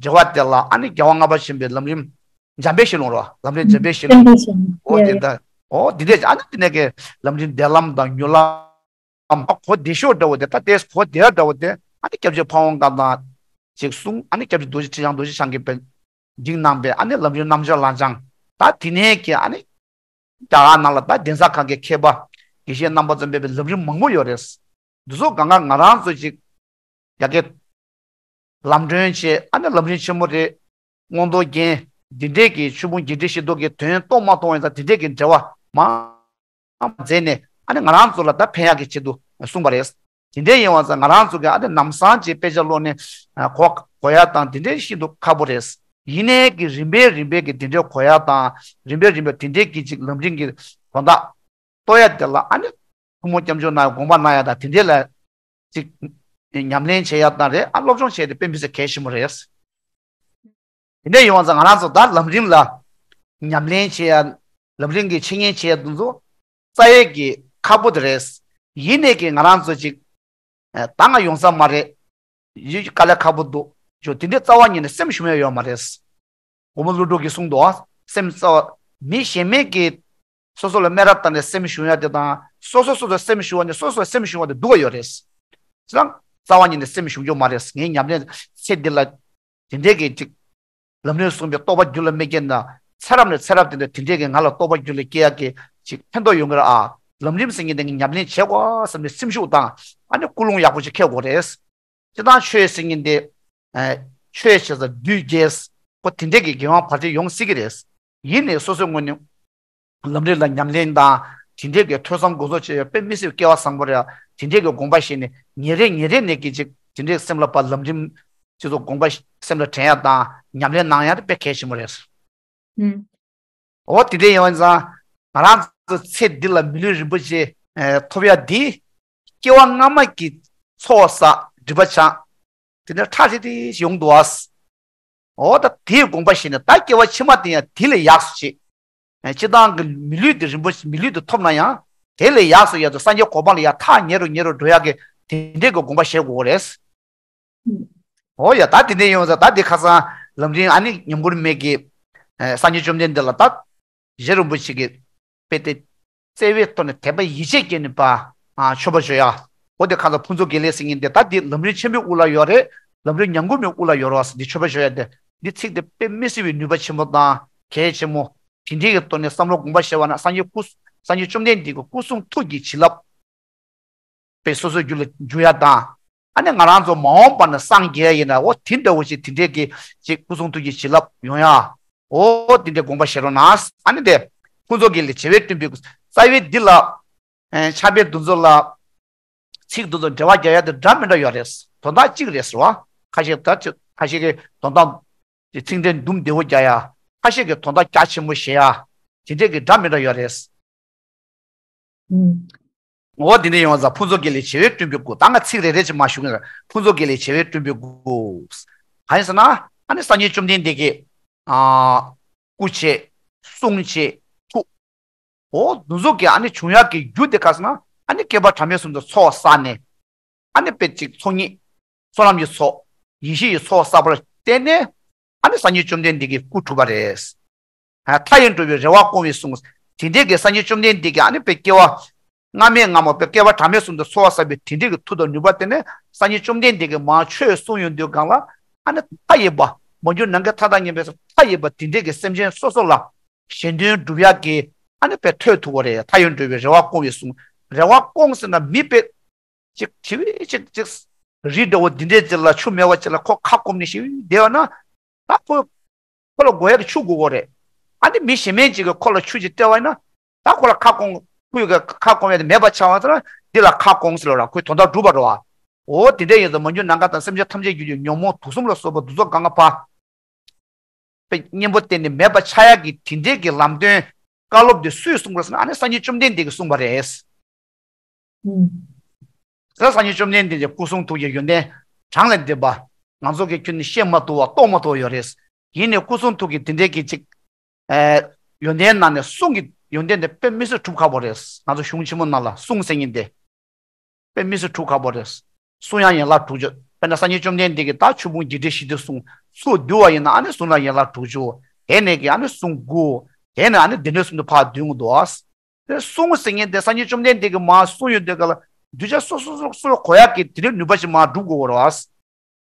འགྲེལ་བ་དེ་ལ་ཨ་ནི་རྒྱལ་བ་ལྔ་པ་ཆེན་པོའི་ལམ་རིམ་འཇམ་དཔལ་ཞལ་ལུང་རོ་ལམ་རིམ་འཇམ་དཔལ་ཞལ་ལུང་། འོ་དེ་ལྟ། འོ་དེ་འདྲས་ཨ་ནི་དེ་ནས་ཀྱི་ལམ་རིམ་བདེ་ལམ་དང་མྱུར་ལམ། ཨ་གོ་བདེ་ཤོས་འདྲ་བོ་དེ་ད་ལྟའི་གོ་བདེ་འདྲ་བོ་དེ་ཨ་ནི་སྐྱབས་རྗེ་ཕ་བོང་ཁ་དང་ཅིག་གསུང་ཨ་ནི་སྐྱབས་རྗེ་རྡོ་རྗེ་ཁྲི་བྱང་རྡོ་རྗེ་འཆང་གིས་པའི་འགྲིག་གནང་པའི་ཨ་ནི་ལམ་རིམ་རྣམ་གཞག་ལམ་སྦྱང་ད་དེ་ནས་ཀྱི་ཨ་ནི་རྒྱ་གར་ནང་ལ་ད་གདན་ས་ཁག་གི་མཁས་པ་དགེ་བཤེས་རྣམ་པ་ཚོས་འབད་པའི་ལམ་རིམ་མང་པོ་ཡོད་རེད། འདི་ཚོ་གང་ག་ང་རང་ཚོ་ཅིག་རྒྱ་སྐད་ལམ་སྒྲོན་བྱས་ཨ་ནི་ལམ་རིམ་ཆེན་མོ་རེད། མངོན་རྟོགས་རྒྱན། འདི་འདྲས་ཀྱི་ཆོས་ཕུང་བརྒྱད་ཁྲི་བཞི་སྟོང་གི་དོན་རྟོགས་མ་མཐོང་བ་ཡིན་ཙང་དེ་འདྲས་ཀྱི་འབྲེལ་བ་མང་མཛད་ནས་ཨ་ནི་ང་རང་ཚོ་ལ་ད་ཕན་ཡག་གི་ཆེད་དུ་གསུངས་པ་རེད། དེ་འདྲས་ཡིན་བ་ཙང་ང་རང་ཚོ་གི་ཨ་ནི་ལམ་སང་ཅིག་དཔེ་ཆ་ཀློག་ནས་གོ་གོ་ཡག་དང་དེ་འདྲས་ཤིན་ཏུ་ཁག་པོ་རེད། ཡིན་ནའི་གི་རིམ་པས་རིམ་པས་ཀྱི་དེ་འདྲས་གོ་ཡག་དང་རིམ་པས་རིམ་པས་དེ་འདྲས་ཀྱི་ཅིག་ལམ་རིམ་གྱི་དོན་དག་རྟོགས་ཡག་དེ་ལ་ཨ་ནི་ཐུན་མོང་སྐྱབས་འཇུག་གནང་ཡག་དགོངས་པ་གནང་ཡག་དང་དེ་འདྲས་ལ་ཅིག་ཉམས་ལེན་བྱེད་ཡག་དང་རེད། ཨ་སློབ་སྦྱོང་བྱས་ཏེ་དཔེ་མི་སྲིད་གལ་ཆེན་པོ་རེད། དེ་འདྲས་ཡོང་བ་ཙང་ང་རང་ཚོ་ད་ལམ་རིམ་ལ་ཉམས་ལེན་བྱེད་ཡག་ལམ་རིམ་གྱི་འཆད་ཉན་བྱེད་ཡག་དེ་ཚོ་རྩ་བའི་གི་ཁག་པོ་དེ་རེད། ཡིན་ནའི་གི་ང་རང་ཚོ་ཅིག་ད་ང་ཡོང་ས་མ་རེད། ཡིད་དཀའ་ལས་ཁག་པོ་འདུག་ཅོ། དེ་འདྲའི་རྩ་བ་ཉིད་ནས་སེམས་ཞུམ་ཡག་ཡོད་མ་རེད། སྒོ་མོ་ཀླུ་སྒྲུབ་ཀྱིས་གསུངས་འདུག་ཨ། སེམས་རྩ་བ་མི་གཞན་མེད་ཀྱི་སོ་སོ་ལ་སྨད་ར་བཏང་ནས་སེམས་ཞུམ་ཡག་དེ་དང་སོ་སོ་སོ་སོ་སེམས་ཞུམ་པ་ནས་སོ་སོ་སེམས་ཞུམ་པ་དེ་སྡུག་ག་ཡོད་རེད། ཅི་ལ་རྩ་བ་ཉིད་ནས་སེམས་ཞུམ་རྒྱུ་མ་རེད། ངའི་ཉམས་ལེན་ཚེ་འདི་ལ་དེ་འདྲའི་གི་ཅིག་ལམ་རིམ་གསུངས་པའི་རྟོགས་པ་རྒྱུད་ལ་མི་སྐྱེས་ན་ཚེ་རབས་ནས་ཚེ་རབས་དེ་འདྲ་དེ་འདྲའི་གི་ང་ལ་རྟོགས་པ་རྒྱུད་ལ་སྐྱེ་ཡག་གི་ཅིག་ཕན་ཐོགས་ཡོང་གི་རེད་ཨ། ལམ་རིམ་ཟེར་མཁན་དེ་ངས་ཉམས་ལེན་བྱེད་དགོས་བསམ་ནས་སེམས་ཤུགས་དང་ཨ་ནི་ཀུན་སློང་ཡག་པོ་ཅིག་འཁྱེར་དགོས་རེད། སྤྱིར་བཏང་ཆོས་ཟེར་མཁན་དེ་ཆོས་བྱེད་ས་བདུད་རྒྱལ་པོ་དེ་འདྲའི་གི་དགེ་བ་བར་ཆད་ཡོང་སྲིད་ཀྱི་རེད། ཡིན་ནའི་སོ་སོའི་ངོས་ནས་ལམ་རིམ་ལ་ཉམས་ལེན་དང་དེ་འདྲའི་གི་ཐོས་བསམ་སྒོམ་གསུམ་བྱེད་ཡག་དཔེ་མི་སྲིད་སྐལ་བ་བཟང་པོ་རེད། དེ་འདྲའི་གི་དགོངས་པ་བཞེས་ནས་ཉིན་རེ་ཉིན་རེ་ནས་ཀྱི་ཅིག་དེ་འདྲའི་སེམས་ལ་ཕར་ལམ་རིམ་ཅིག་ཚོ་དགོངས་པ་སེམས་ལ་དྲན་ཡག་དང་ཉམས་ལེན་གནང་ཡག་དེ་དཔེ་གལ་ཆེན་པོ་རེད། ཨུམ། འོ་དེ་འདྲའི་ཡིན་བ་ཙང་ང་རང་ཚོ་ཚེ་འདི་ལ་མི་ལུས་རིན་པོ་ཆེ་ཐོབ་ཡག་འདི་སྐྱེ་བ་སྔ་མ་གི་ཚོགས་བསགས་སྒྲིབ་པ་སྦྱངས་དེ་འདྲ་ཁྲ་ཧྲི་ཧྲི་ཞིག་ཡོང་འདུག་ཨ། འོ་ད་དེའི་དགོངས་པ་བཞེས་ནས་ད་སྐྱེ་བ་ཕྱི་མ་དེ་ཡང་དེ་ལས་ཡགས་སུ་བྱེད། སྤྱིར་བཏང་གི་མི་ལུས་དེ་རིན་པོ་ཆེ་མི་ལུས་དེ་ཐོབ་ན་ཡང་དེ་ལས་ཡགས་སུ་ཡག་ཏུ་སངས་རྒྱས་གོ་འཕང་ལ་ཡར་ཐག་ཉེ་རུ་ཉེ་རུ་འགྲོ་ཡག་གི་དེ་འདྲའི་གི་དགོངས་པ་བཞེས་དགོས་རེད། འོ་ཡ་ད་དེ་འདྲ་ཡོང་ཙང་ད་དེ་ཁ་སང་ལམ་རིམ་ཨ་ནི་ཉམས་མགུར་མའི་གི་སངས་རྒྱས་བཅོམ་ལྡན་འདས་ལ་ད་རྗེ་རིན་པོ་ཆེ་གི་དཔེ་དེ་བརྩེ་བའི་ཐོག་ནས་དད་པ་ཡིད་ཆེས་སྐྱེས་ནས་པ་མཆོད་པ་ཞུ་ཡ། འོ་དེ་ཁ་སང་ཕུན་ཚོགས་དགེ་ལེགས་ཟེར་མཁན་དེ་ད་དེ་ལམ་རིམ་ཆེན་པོའི་དབུ་ལ་ཡོད་རེད། ལམ་རིམ་ཉམས་མགུར་མའི་དབུ་ལ་ཡོད་རེད་བ་ཟེར་འདི་མཆོད་པ་ཞུ་ཡ་དེ་འདི་ཚིག་དེ་དཔེ་མི་སྲིད་པའི་ནུས་པ་ཆེན་པོ་དང་གལ་ཆེན་པོ། དེ་འདྲའི་གི་ཐོག་ནས་བསམ་བློ་དགོངས་པ་བཞེས་པ་ན་སངས་རྒྱས་སྐུ་སངས་རྒྱས་བཅོམ་ལྡན་འདས་ཀྱི་སྐུ་གསུང་ཐུགས་ཀྱི་བྱིན་རླབས་པའི་སོ་སོའི་རྒྱུད་ལ་འཇུག་ཡ་དང་། ཨ་ནི་ང་རང་ཚོ་མ་འོངས་པ་ན་སངས་རྒྱས་ཡིན་ན་འོ་དེ་འདྲ་བོ་ཞིག་དེ་འདྲའི་གི་ཅིག་སྐུ་གསུང་ཐུགས་ཀྱི་བྱིན་རླབས་ཡོང་ཡ། འོ་དེ་འདྲའི་དགོངས་པ་བཞེས་རོགས་གནང་། ཨ་ནི་དེ་ཕུན་ཚོགས་དགེ་ལེགས་བྱེ་བས་བསྐྲུན་པའི་སྐུ་རྩ་བའི་འདི་ལ་ཕྱག་དཔེ་འདི་ཚོ་ལ་ཚིག་འདི་ཚོ་འགྲེལ་བ་རྒྱག་ཡ་དེ་འདྲ་མི་འདྲ་ཡོད་རེད། དོན་དག་གཅིག་རེད་ཟེར་བ། ཁ་ཤས་ད་ཁ་ཤས་ཀྱི་དོན་དག་ཚིག་འགྲེལ་འདུམ་བདེ་བོ་རྒྱག་ཡ། ཁ་ཤས་ཀྱི་དོན་དག་རྒྱ་ཆེན་པོ་བཤད་ཡ། དེ་འདྲས་ཀྱི་འདྲ་མི་འདྲ་ཡོད་རེད། ཨུམ། འོ་དེ་འདྲ་ཡོང་ཙང་ཕུན་ཚོགས་དགེ་ལེགས་བྱེ་བས་བསྐྲུན་པའི་སྐུ། ད་ང་ཚིག་རེ་རེ་ཅིག་མར་ཞུ་གི་ཡིན། ཕུན་ཚོགས་དགེ་ལེགས་བྱེ་བས་བསྐྲུན་པའི་སྐུ། གང་ཡིན་ཟེར་ན་ཨ་ནི་སངས་རྒྱས་བཅོམ་ལྡན་འདས་ཀྱི་ཨ་སྐུ་བྱས། གསུང་བྱས། ཐུགས། འོ་འདི་ཚོ་གི་ཨ་ནི་བྱུང་ཡག་གི་རྒྱུ་དེ་ག་ཟེར་ན་ཨ་ནི་བསྐལ་པ་གྲངས་མེད་གསུམ་དུ་ཚོགས་བསགས་ནས། ཨ་ནི་དཔེ་ཅིག་ཚོགས་གཉིས། བསོད་ནམས་ཀྱི་ཚོགས། ཡེ་ཤེས་ཀྱི་ཚོགས་བསགས་པ་ལ་བརྟེན་ནས་ཨ་ནི་སངས་རྒྱས་བཅོམ་ལྡན་འདས་ཀྱི་སྐུ་གྲུབ་པ་རེད། ཨ་མཐའ་ཡས་འགྲོ་བའི་རེ་བ་སྐོང་བའི་གསུང་། དེ་འདྲའི་གི་སངས་རྒྱས་བཅོམ་ལྡན་འདས་ཀྱི་ཨ་ནི་དཔེ་སྐྱེ་བ་སྔ་མའི་སྔ་མ་དཔེ་བསྐལ་པ་གྲངས་མེད་གསུམ་དུ་ཚོགས་བསགས་པའི་དེ་འདྲའི་གི་མཐུ་དང་ནུས་པ་དེ་ནས་སངས་རྒྱས་བཅོམ་ལྡན་འདས་ཀྱིས་མར་ཆོས་གསུངས་ཡོང་དུས་སྒང་ལ་ཨ་ནི་མཐའ་ཡས་པ་མ་གྱུར་ནམ་མཁའི་མཐའ་དང་མཉམ་པའི་མཐའ་ཡས་པ་དེ་འདྲའི་གི་སེམས་ཅན་སོ་སོ་ལ་གཞན་དོན་སྒྲུབ་ཡག་གི་ཨ་ནི་དཔེ་ཐོས་ཐུབ་པ་རེད། མཐའ་ཡས་འགྲོ་བའི་རེ་བ་སྐོང་བའི་གསུང་། རེ་བ་སྐོང་ཟེར་ན་མི་དཔེ་ཅིག་དྲི་བའི་ཅིག་ཅིག་རི་འདྲ་བོ་འདི་འདྲའི་ཅིག་ལ་ཆུ་མེད་པ་ཅིག་ལ་ཁོ་ཁ་སྐོམ་ནས་ཤི་བསྡད་པ་ན་ད་ཁོ་ཁོ་ལ་དགོས་ཡག་གི་ཆུ་དགོས་དགོས་རེད། ཨ་ནི་མི་གཞན་མ་ཅིག་གིས་ཁོ་ལ་ཆུ་ཅིག་སྤྲད་པ་ཡིན་ན་ད་ཁོ་ལ་ཁ་སྐོམ་ཁོ་ཡི་ཁ་སྐོམ་ཡག་དེ་མེད་པ་ཆགས་པ་ཙང་འདི་ལ་ཁ་སྐོམ་ཟེར་ལབ་ར། ཁོའི་དོན་དག་འགྲུབ་པ་རེད་བ། འོ་དེ་འདྲ་ཡིན་ཙང་མ་གྱུར་ནམ་མཁའ་དང་སེམས་ཅན་ཐམས་ཅད་ཀྱི་རྒྱུད་ཀྱི་ཉོན་མོངས་དུག་གསུམ་ལ་སོགས་པ་འདི་ཚོ་གང་ག་ཕར་དཔེ་གཉེན་པོ་བསྟེན་ནས་མེད་པ་ཆགས་ཡག་གི་དེ་འདྲའི་གི་ལམ་སྟོན་བཀའ་སློབ་དེ་སུས་གསུངས་པ་རེད་ཟེར་ན་ཨ་ནི་སངས་རྒྱས་བཅོམ་ལྡན་འདས་ཀྱིས་གསུངས་པ་རེད། ཨུམ། ས་སངས་རྒྱས་བཅོམ་ལྡན་འདས་ཀྱི་སྐུ་གསུང་ཐུགས་ཀྱི་ཡོན་ཏན་གྲངས་ལས་འདས་པ། ང་ཚོ་གིས་ཁྱོན་ནས་བཤད་མ་ཐུབ་པ་རྟོགས་མ་ཐུབ་པ་ཡོད་རེད། ཡིན་ནའི་སྐུ་གསུང་ཐུགས་ཀྱི་དེ་འདྲའི་གི་ཅིག་ཨེ། ཡོན་ཏན་ནང་ནས་གསུང་གི་ཡོན་ཏན་དེ་དཔེ་མི་སྲིད་གྲུབ་ཁག་པོ་རེད། ང་ཚོ་གཞུང་ཆེན་མོ་ནང་ལ་གསུང་ཟེར་མཁན་དེ་དཔེ་མི་སྲིད་གྲུབ་ཁག་པོ་རེད། གསུང་ཡང་ཡན་ལག་དྲུག་ཅུ། དཔེར་ན་སངས་རྒྱས་བཅོམ་ལྡན་འདས་ཀྱིས་ད་ཆོས་ཕུང་བརྒྱད་ཁྲི་བཞི་སྟོང་གསུངས། ཚུར་བསྡུ་བ་ཡིན་ན་ཨ་ནི་གསུང་ལ་ཡན་ལག་དྲུག་ཅུ། དེ་ནས་ཀྱི་ཨ་ནི་གསུང་དགུ། དེ་ནས་ཨ་ནི་སྡེ་སྣོད་གསུམ་དུ་ཕར་བསྡུས་འདུག་ཨ། དེ་གསུང་ཟེར་མཁན་དེ་སངས་རྒྱས་བཅོམ་ལྡན་འདས་ཀྱིས་མར་གསུངས་ཡོང་དུས་སྐབས་ལ་གདུལ་བྱ་སོ་སོ་སོ་སོར་གོ་ཡག་གི་དེ་འདྲའི་ནུས་པ་ཞིག་མར་སྒྲུབ་དགོས་པ་རེད་བ།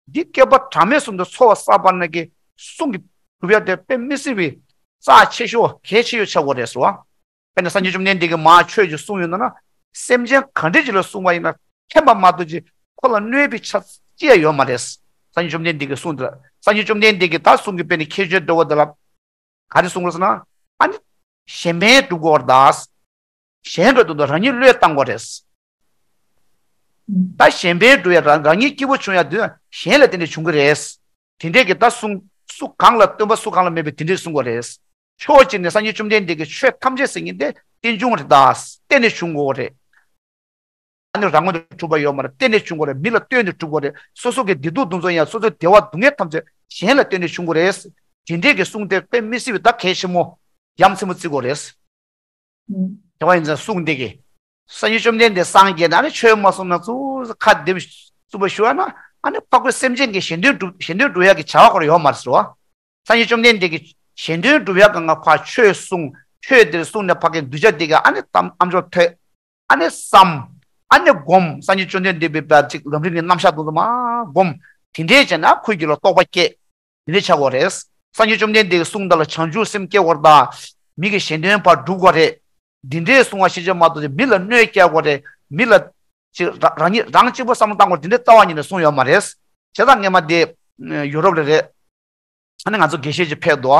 འདི་བསྐལ་པ་གྲངས་མེད་གསུམ་དུ་ཚོགས་བསགས་པ་ནས་ཀྱི་གསུང་གི་སྒྲུབ་ཡག་དེ་དཔེ་མི་སྲིད་པའི་རྩ་ཆེ་ཤོས་གལ་ཆེ་ཤོས་ཆགས་དགོས་རེད་ཟེར་བ། དཔེར་ན་སངས་རྒྱས་བཅོམ་ལྡན་འདས་ཀྱིས་མར་ཆོས་ཅིག་གསུངས་ཡོད་ན་ན་སེམས་ཅན་ག་འདྲས་ཅིག་ལ་གསུངས་པ་ཡིན་ན་ཕན་པ་མ་གཏོགས་ཅིག་ཁོ་ལ་གནོད་པའི་ཆ་ཅི་ཡང་ཡོད་མ་རེད། སངས་རྒྱས་བཅོམ་ལྡན་འདས་ཀྱིས་གསུངས་དེ་ལ་སངས་རྒྱས་བཅོམ་ལྡན་འདས་ཀྱིས་ད་གསུང་གི་དཔེ་ནི་ཁྱད་ཆོས་འདྲ་བོ་དེ་ལ། ག་རེ་གསུང་དགོས་ཟེར་ན། ཨ་ནི་གཞན་ཕན་སྒྲུབ་དགོས་རེད་ད། གཞན་གྱི་དོན་དུ་རང་ཉིད་བློས་བཏང་དགོས་རེད། ད་གཞན་ཕན་སྒྲུབ་ཡ་རང་རང་ཉིད་སྐྱིད་པོ་བྱུང་ཡ་དེ་གཞན་ལ་བརྟེན་ནས་བྱུང་གི་རེད། དེ་འདྲས་ཀྱི་ད་གསུང་སུ་གང་ལ་སྟོན་པ་སུ་གང་ལ་མེད་པའི་དེ་འདྲས་གསུང་དགོས་རེད། ཕྱོགས་གཅིག་ནས་སངས་རྒྱས་བཅོམ་ལྡན་འདས་ཀྱི་ཆོས་ཐམས་ཅད་ཟེར་མཁན་དེ་རྟེན་འབྱུང་རེད་ད། བརྟེན་ནས་བྱུང་དགོས་རེད། ཨ་ནི་རང་ངོས་ནས་གྲུབ་པ་ཡོད་མ་རེད། བརྟེན་ནས་བྱུང་དགོས་རེད། མི་ལ་ལྟོས་ནས་གྲུབ་དགོས་རེད། སོ་སོ་གི་བདེ་སྡུག་འདུ་འཛོམས་ཡང་སོ་སོའི་བདེ་བ་སྡུག་བསྔལ་ཐམས་ཅད་གཞན་ལ་བརྟེན་ནས་བྱུང་དགོས་རེད། དེ་འདྲས་ཀྱི་གསུང་དེ་དཔེ་མི་སྲིད་པའི་ད་གལ་ཆེན་མོ་ཡ་མཚན་མོ་བརྩི་དགོས་རེད། དེ་བ་ཡིན་ཙང་གསུང་དེ་གི་སངས་རྒྱས་བཅོམ་ལྡན་འདས་སངས་རྒྱས་ན་ཨ་ནི་ཆོས་མ་གསུངས་ན་ཚུར་ཁ་འདེབས་རྩུབ་པ་ཞུ་བ་ན། ཨ་ནི་ཕ་ཁོས་སེམས་ཅན་གྱི་གཞན་དོན་སྒྲུབ་གཞན་དོན་སྒྲུབ་ཡག་གི་བྱ་བ་ཁོ་ར་ཡོད་མ་རེད་ཟེར་བ། སངས་རྒྱས་བཅོམ་ལྡན་འདས་ཀྱིས་གཞན་དོན་སྒྲུབ་ཡག་གི་ང་ཕར་ཆོས་གསུངས། ཆོས་དེར་གསུངས་ནས་ཕ་གི་གདུལ་བྱ་དེ་ག་ཨ་ནི་གཏམ་ཨམ་ཅོག་ཐོས། ཨ་ནི་བསམ། ཨ་ནི་སྒོམ། སངས་རྒྱས་བཅོམ་ལྡན་འདས་པའི་བར་གཅིག་ལམ་རིམ་གྱི་རྣམ་གཞག་དུ་མ་སྒོམ། དེ་འདྲས་བྱས་ན་ཁོའི་རྒྱུད་ལ་རྟོགས་པ་སྐྱེས། དེ་འདྲས་ཆགས་དགོས་རེད། སངས་རྒྱས་བཅོམ་ལྡན་འདས་ཀྱི་གསུང་དག་ལ་བྱང་ཆུབ་སེམས་སྐྱེ་དགོས་རེད་ད། མི་གི་གཞན་དོན་ཕར་སྒྲུབ་དགོས་རེད། འདི་འདྲས་གསུང་བ་ཤེས་བྱ་མ་གཏོགས་མི་ལ་གནོད་སྐྱེལ་དགོས་རེད། མི་ལ་ཅིག་ར་རང་ཉིད་རང་གཅིག་པོ་བསམ་བློ་བཏང་དགོས་རེད། འདི་འདྲས་རྩ་བ་ཉིད་ནས་གསུང་ཡོད་མ་རེད། བྱས་ཙང་སྔས་མ་དེ་ཡུ་རོབ་ལ་རེད། ཨ་ནི་ང་ཚོ་དགེ་བཤེས་ཅིག་ཕེབས་འདུག་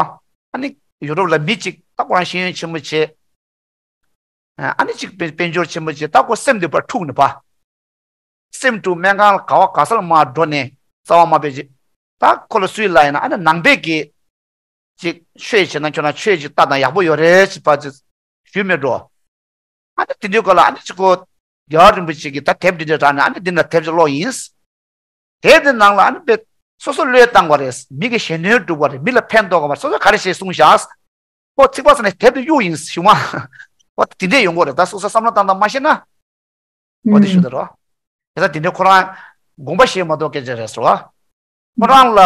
ཨ་ནི་ཡུ་རོབ་ལ་མི་གཅིག་ད་ཁོ་རང་ཤེས་ཡོན་ཆེན་པོ་བྱས། ཨ་ནི་གཅིག་དཔལ་དཔལ་འབྱོར་ཆེན་པོ་བྱས། ད་ཁོ་སེམས་འདི་པར་འཁྲུགས་ནས་པ། སེམས་འཁྲུགས། སྨན་ཁང་ལ་ག་བ་ག་ས་ལ་མར་འགྲོ་ནས་རྩ་བ་མ་དཔེ་ཅིག་ད་ཁོ་ལ་སུས་ལབ་ཡིན་ན། ཨ་ནི་ནང་པའི་གི་ཅིག་ཆོས་བྱས་ན་ཁྱོད་རང་ཆོས་ཅིག་ལྟ་དང་ཡག་པོ་ཡོད་རེད་ཅེས་པ་ཅིག་ཞུས་མེད་འགྲོ། ཨ་ནི་དེ་དུས་སྐབས་ལ་ཨ་ནི་ཅིག་ཁོ་རྒྱལ་བ་རིན་པོ་ཆེ་གིས་ད་དེབ་འདི་འདྲ་དྲངས་ནས། ཨ་ནི་འདི་ན་དེབ་ཅིག་ཀློག་ཡིན། དེབ་འདི་ནང་ལ་ཨ་ནི་དཔེ་སོ་སོ་བློས་བཏང་དགོས་རེད། མི་གི་གཞན་དོན་སྒྲུབ་དགོས་རེད། མི་ལ་ཕན་ཐོགས་དགོས་པ་སོ་སོ་ག་རེ་བྱས་གསུངས་བཞག་ཁོ་ཚིག་པ་ས་ནས་དེབ་དེ་གཡུག་ཡིན་ཞུ་མ། ཁོ་དེ་འདྲས་ཡོང་གི་རེད། ད་སོ་སོ་བསམ་བློ་བཏང་སྟངས་མ་ཤེས་ན། ཁོ་དེ་ཞུ་ད་རོ། དེ་ད་དེ་འདྲས་ཁོ་རང་དགོངས་པ་བཞེས་མ་གཏོགས་སྐད་ཆ་རེད་ཟེར་བ། ཁོ་རང་ལ་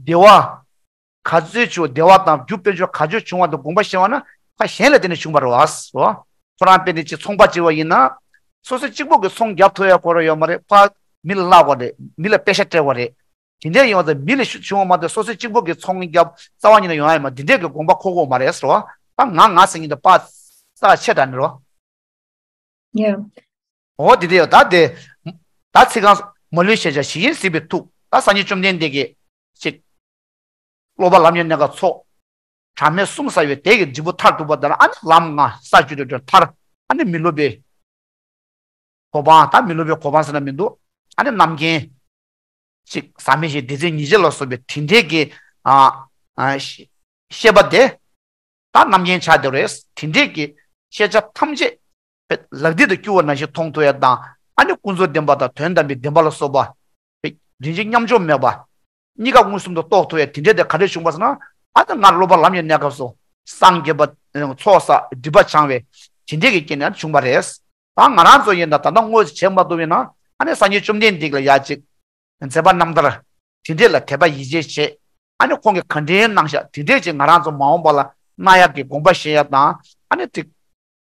བདེ་བ། ག་ཚོད་ཆེ་བ་བདེ་བ་དང་རྒྱུ་དཔལ་འབྱོར་ག་ཚོད་བྱུང་བ་དེ་དགོངས་པ་བཞེས་པ་ན་ཕ་གཞན་ལ་བརྟེན་ནས་བྱུང་བ་རེད་བ། ཁོ་རང་དཔེ་འདི་ཅིག་ཚོང་པ་བྱས་པ་ཡིན་ན། སོ་སོ་གཅིག་པོ་གིས་ཚོང་རྒྱབ་ཐུབ་ཡ་ཁོ་རང་ཡོད་མ་རེད། ཕ་མི་ལ་བརླག་དགོས་རེད། མི་ལ་པེ་ཤ་སྤྲད་དགོས་རེད། དེ་འདྲས་ཡོང་ཙང་མི་ལ་ཤུགས་བྱུང་བ་མ་གཏོགས་སོ་སོས་གཅིག་པོ་གིས་ཚོང་རྒྱབ་རྩ་བ་ཉིད་ནས་ཡོང་ཡ་ཡོད་མ་རེད། དེ་འདྲས་ཀྱི་དགོངས་པ་འཁོར་དགོས་མ་རེད་ཟེར་བ། ད་ང་ང་ཟེར་མཁན་དེ་པ་ས་ཆེ་དྲགས་ནི་རོ། ཡ། འོ་དེ་འདྲས་ཡོད། ད་དེ་ད་ཚིག་རྐང་མ་ལུས་ཤེས་བྱ་ཞིག་ཡིན་སྲིད་པའི་ཐུགས། ད་སངས་རྒྱས་བཅོམ་ལྡན་འདས་ཀྱིས་ཅིག་སློབ་པ་ལམ་གྱི་གནས་སྐབས་ཚོགས། གྲངས་མེད་གསུམ་བསགས་པའི་དེ་གི་འབྲས་བུ་མཐར་ཐུག་པ་དེ་ལ་ཨ་ནི་ལམ་ལྔ་ས་བཅུ་དྲུག་མཐར། ཨ་ནི་མི་སློབ་པའི་གོ་འཕང་། ད་མི་སློབ་པའི་གོ་འཕང་ཟེར་ན་མི་འདུག་ཨ་ནི་རྣམ་མཁྱེན་ཅིག་ཟག་མེད་ཞི་བདེ་ཚན་ཉེར་བརྒྱད་ལ་སོགས་པའི་དེ་འདྲས་ཀྱི་ཨ་ཨ་ཤེས་པ་དེ། ད་རྣམ་མཁྱེན་ཆགས་བསྡད་རེད། དེ་འདྲས་ཀྱི་ཤེས་བྱ་ཐམས་ཅད་ལག་མཐིལ་དུ་སྐྱུར་བ་ནང་བཞིན་མཐོང་ཐུབ་ཡ་དང་། ཨ་ནི་ཀུན་རྫོབ་བདེན་པ་དང་དོན་དམ་པའི་བདེན་པ་ལ་སོགས་པ། རིན་ཆེན་མཉམ་འཇོག་མེད་པ། གཉིས་ཀ་མངོན་སུམ་དུ་རྟོགས་ཐུབ་ཡ་དེ་འདྲས་དེ་ག་འདྲས་བྱུང་བ་ཟེར་ན། ཨ་ནི་སྔར་སློབ་པ་ལམ་གྱི་གནས་སྐབས་སུ་སངས་རྒྱས་པ་ཚོགས་བསགས་སྒྲིབ་པ་བྱང་བའི་དེ་འདྲས་ཀྱི་རྐྱེན་ནས་བྱུང་བ་རེད། ད་ང་རང་ཚོ་ཡིན་ན་ད་ལྟ་དངོས་སུ་བྱེད་མ་ཐུབ་པ་ཡིན་ན། ཨ་ནི་སངས་རྒྱས་བཅོམ་ལྡན་འདས་ལ་ཡ་གཅིག་མཛད་པ་རྣམ་ཐར་དེ་འདྲས་ལ་དད་པ་ཡིད་ཆེས་བྱེད། ཨ་ནི་ཁོང་གིས་ག་འདྲའི་གནང་ཤག་དེ་འདྲས་ཅིག་ང་རང་ཚོ་མ་འོངས་པ་ལ་གནང་ཡག་གི་དགོངས་པ་བཞེས་ཡ་དང་། ཨ་ནི་དེ་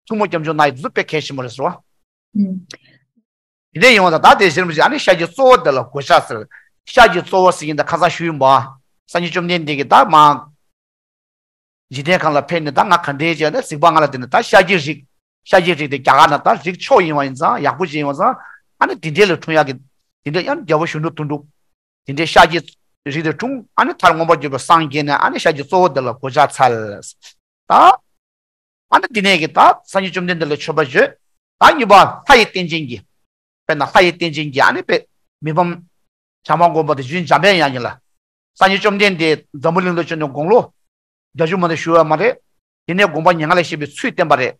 ཐུན་མོང་སྐྱབས་འཇུག་གནང་ཡ་དེ་ཚོ་དཔེ་གལ་ཆེན་པོ་རེད་ཟེར་བ། ཨུམ། དེ་འདྲས་ཡོང་བ་དང་། ད་དེ་གཞིར་བཞག་ཨ་ནི་ཤཱཀྱའི་གཙོ་བོ་དེ་ལ་གོ་ཆ་ཟེར། ཤཱཀྱའི་གཙོ་བོ་ཟེར་གྱིན་ད་ཁ་སང་ཞུས་ཡིན་པ། སངས་རྒྱས་བཅོམ་ལྡན་འདས་ཀྱིས་ད་མ་འཇིག་རྟེན་ཁམས་ལ་ཕེབས་ནས་ད་ང་ག་འདྲས་བྱས་ན་གཟིགས་པ་ང་ལ་དེ་ནས་ད་ཤཱཀྱའི་རིགས། ཤཱཀྱའི་རིགས་དེ་རྒྱ་གར་ན་ད་རིགས་མཆོག་ཡིན་པ་ཡིན་ཙང་། ཡག་པོ་ཅིག་ཡིན་པ་ཙང་། ཨ་ནི་དེ་འདྲས་ལ་འཁྲུངས་ཡག་གི་དེ་འདྲས་ཡང་རྒྱལ་པོ་གཞོན་ནུ་དོན་གྲུབ། དེ་འདྲས་ཤཱཀྱའི་རིགས་དེ་འཁྲུངས། ཨ་ནི་མཐར་མངོན་པར་གྱུར་པའི་སངས་རྒྱས་ནས། ཨ་ནི་ཤཱཀྱའི་གཙོ་བོ་དེ་ལ་གོ་ཆ་འཚལ། ད་ཨ་ནི་དེ་ནས་ཀྱི་ད་སངས་རྒྱས་བཅོམ་ལྡན་འདས་ལ་མཆོད་པ་བརྗོད། ད་གཉིས་པ་ལྷ་ཡི་རྟེན་ཅན་གྱི། དཔེར་ན་ལྷ་ཡི་རྟེན་ཅན་གྱི་ཨ་ནི་དཔེ་མི་ཕམ་བྱམས་པ་མགོན་པོ་དང་རྗེ་བཙུན་འཇམ་དཔལ་དབྱངས་ཉིད་ལ། སངས་རྒྱས་བཅོམ་ལྡན་འདས་འཛམ་བུ་གླིང་དུ་བྱོན་ནས་དགུང་ལོ་བརྒྱད་ཅུ་མ་གཏོགས་བཞུགས་ཡོད་མ་རེད། དེ་ནས་དགོངས་པ་མྱ་ངན་ལས་འདས་པའི་ཚུལ་བསྟན་པ་རེད།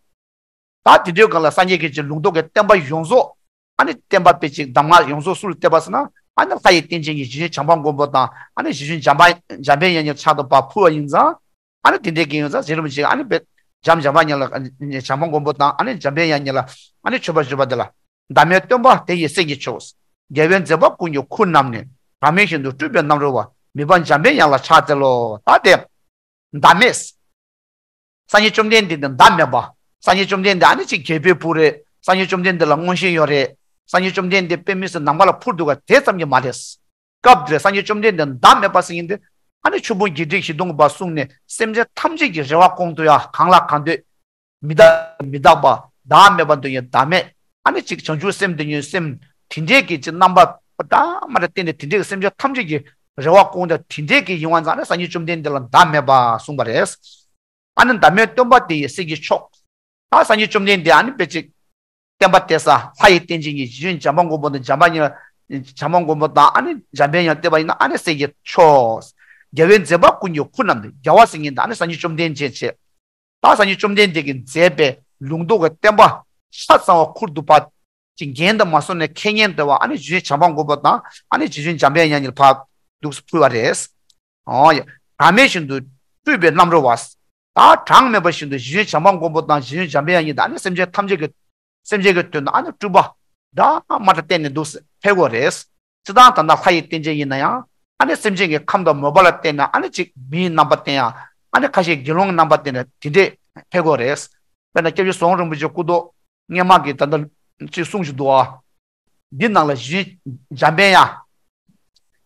ད་དེ་དུས་སྒང་ལ་སངས་རྒྱས་ཀྱི་ལུང་རྟོགས་ཀྱི་བསྟན་པ་ཡོངས་རྫོགས། ཨ་ནི་བསྟན་པ་དཔེ་ཅིག་གདམས་ངག་ཡོངས་རྫོགས་སུ་ལ་བསྟན་པ་ཟེར་ན། ཨ་ནི་ལྷ་ཡི་རྟེན་ཅན་གྱི་རྗེ་བཙུན་བྱམས་པ་མགོན་པོ་དང་། ཨ་ནི་རྗེ་བཙུན་འཇམ་པ་འཇམ་དཔལ་དབྱངས་ཉིད་ཕྱག་ཏུ་ཕར་ཕུལ་བ་ཡིན་ཙང་། ཨ་ནི་དེ་འདྲའི་གི་ཡོད་ཙང་རྗེ་རིན་པོ་ཆེ་ཨ་ནི་དཔེ་བྱམས་བྱམས་པ་ཉིད་ལ། བྱམས་པ་མགོན་པོ་དང་ཨ་ནི་འཇམ་དཔལ་དབྱངས་ཉིད་ལ་ཨ་ནི་མཆོད་པར་བརྗོད་པ་འདི་ལ། བདག་མེད་སྟོན་པ་དེ་ཡི་སྲས་ཀྱི་མཆོག་རྒྱལ་བའི་མཛད་པ་ཀུན་གྱི་ཁུར་བསྣམས་ནས། བདག་མེད་ཞིང་དུ་སྤྲུལ་པའི་རྣམ་རོལ་པ། མི་ཕམ་འཇམ་དཔལ་དབྱངས་ལ་ཕྱག་འཚལ་ལོ། ད་དེ་བདག་མེད། སངས་རྒྱས་བཅོམ་ལྡན་འདས་འདི་བདག་མེད་པ། སངས་རྒྱས་བཅོམ་ལྡན་འདས་ཨ་ནི་ཅིག་རྒྱལ་པོའི་བུ་རེད། སངས་རྒྱས་བཅོམ་ལྡན་འདས་ལ་མངོན་ཤེས་ཡོད་རེད། སངས་རྒྱས་བཅོམ་ལྡན་འདས་དཔེ་མི་སྲིད་ནམ་མཁའ་ལ་འཕུར་འདུག་ག་དེ་ཙམ་གྱིས་མ་རེད། སྐབས་དེར་སངས་རྒྱས་བཅོམ་ལྡན་འདས་བདག་མེད་པ་ཟེར་མཁན་དེ། ཨ་ནི་ཆོས་ཕུང་བརྒྱད་ཁྲི་བཞི་སྟོང་གི་བར་གསུངས་ནས། སེམས་ཅན་ཐམས་ཅད་ཀྱི་རེ་བ་སྐོང་ཐུབ་ཡ། གང་ལ་གང་འདོད། མི་རྟག་མི་རྟག་པ། བདག་མེད་པ་འདོད་མཁན་བདག་མེད། ཨ་ནི་ཅིག་བྱང་ཆུབ་སེམས་འདོད་མཁན་སེམས། དེ་འདྲས་ཀྱི་ཅིག་རྣམ་པ་བདག་མ་རེ་བསྟན་ནས། དེ་འདྲས་ཀྱི་སེམས་ཅན་ཐམས་ཅད་ཀྱི་ རེ་བ་སྐོང་སྟེ་དེ་འདྲའི་གི་ཡིན་པ་ཙང་ནི་སངས་རྒྱས་བཅོམ་ལྡན་འདས་ལ་ཟླ་མེད་པ་གསུངས་པ་རེད། ཨ་ནི་ཟླ་མེད་སྟོན་པ་དེ་ཡི་སྲས་ཀྱི་མཆོག་ད་སངས་རྒྱས་བཅོམ་ལྡན་འདས་ཨ་ནི་དཔེ་ཅིག་བསྟན་པ་སྟེར་ས་ལྷ་ཡི་རྟེན་ཅན་གྱི་རྗེ་བཙུན་བྱམས་པ་མགོན་པོ་དང་འཇམ་དཔལ་དབྱངས། བྱམས་པ་མགོན་པོ་དང་ཨ་ནི་འཇམ་དཔལ་དབྱངས་བསྟན་པ་ཡིན་ན་ཨ་ནི་སྲས་ཀྱི་མཆོག་རྒྱལ་བའི་མཛད་པ་ཀུན་གྱི་ཁུར་བསྣམས་ཏེ་རྒྱལ་བ་སེང་གེ་དང་ཨ་ནི་སངས་རྒྱས་བཅོམ་ལྡན་འདས་བཅས། ད་སངས་རྒྱས་བཅོམ་ལྡན་འདས་ཀྱིས་མཛད་པའི་ལུང་རྟོགས་ཀྱི་བསྟན་པ་ཆ་ཚང་བ་ཁུར་དུ་ཕར་ཅིག་རྒྱན་དུ་མ་སོང་ནས་ཁེ་ཉེན་དུ་བ་ཨ་ནི་རྗེ་བཙུན་བྱམས་པ་མགོན་པོ་དང་ཨ་ནི་རྗེ་བཙུན་འཇམ་དཔལ་དབྱངས་གཉིས་ལ་ཕར་འདུག་སེ་ཕུལ་བ་རེད། ཨོ་ཡ། གྲངས་མེད་བཞིན་དུ་སྤྲུལ་པའི་རྣམ་རོལ་བ། ད་གྲངས་མེད་པ་བཞིན་དུ་རྗེ་བཙུན་བྱམས་པ་མགོན་པོ་དང་རྗེ་བཙུན་འཇམ་དཔལ་དབྱངས་གཉིས་དང་ཨ་ནི་སེམས་ཅན་ཐམས་ཅད་ཀྱི་སེམས་ཅན་གྱི་དོན་དུ་ཨ་ནི་སྤྲུལ་པ་འདྲ་མ་འདྲ་བསྟན་ནས་འདུག་སེ་ཕེབས་ཀྱི་ཡོད་རེད། སྤྱིར་བཏང་ད་ལྟ་ལྷ་ཡི་རྟེན་ཅན་ཡིན་ན་ཡང་ཨ་ནི་སེམས་ཅན་གྱི་ཁམས་དང་མོས་པ་ལ་བརྟེན་ནས་ཨ་ནི་གཅིག་མིའི་རྣམ་པ་བསྟན་ཡ། ཨ་ནི་ཁ་ཤས་དགེ་སློང་གི་རྣམ་པ་བསྟན་ནས་དེ་འདྲས་ཕེབས་ཀྱི་ཡོད་རེད། དཔེར་ན་སྐྱབས་རྗེ་ཟམ་གདོང་རིན་པོ་ཆེ་སྐུ་ཐོག་སྔོན་མ་གི་ད་ལྟ་གཅིག་གསུང་བཞིན་འདུག་ཨ། འདི་ནང་ལ་རྗེ་བཙུན་འཇམ་དཔལ་དབྱངས།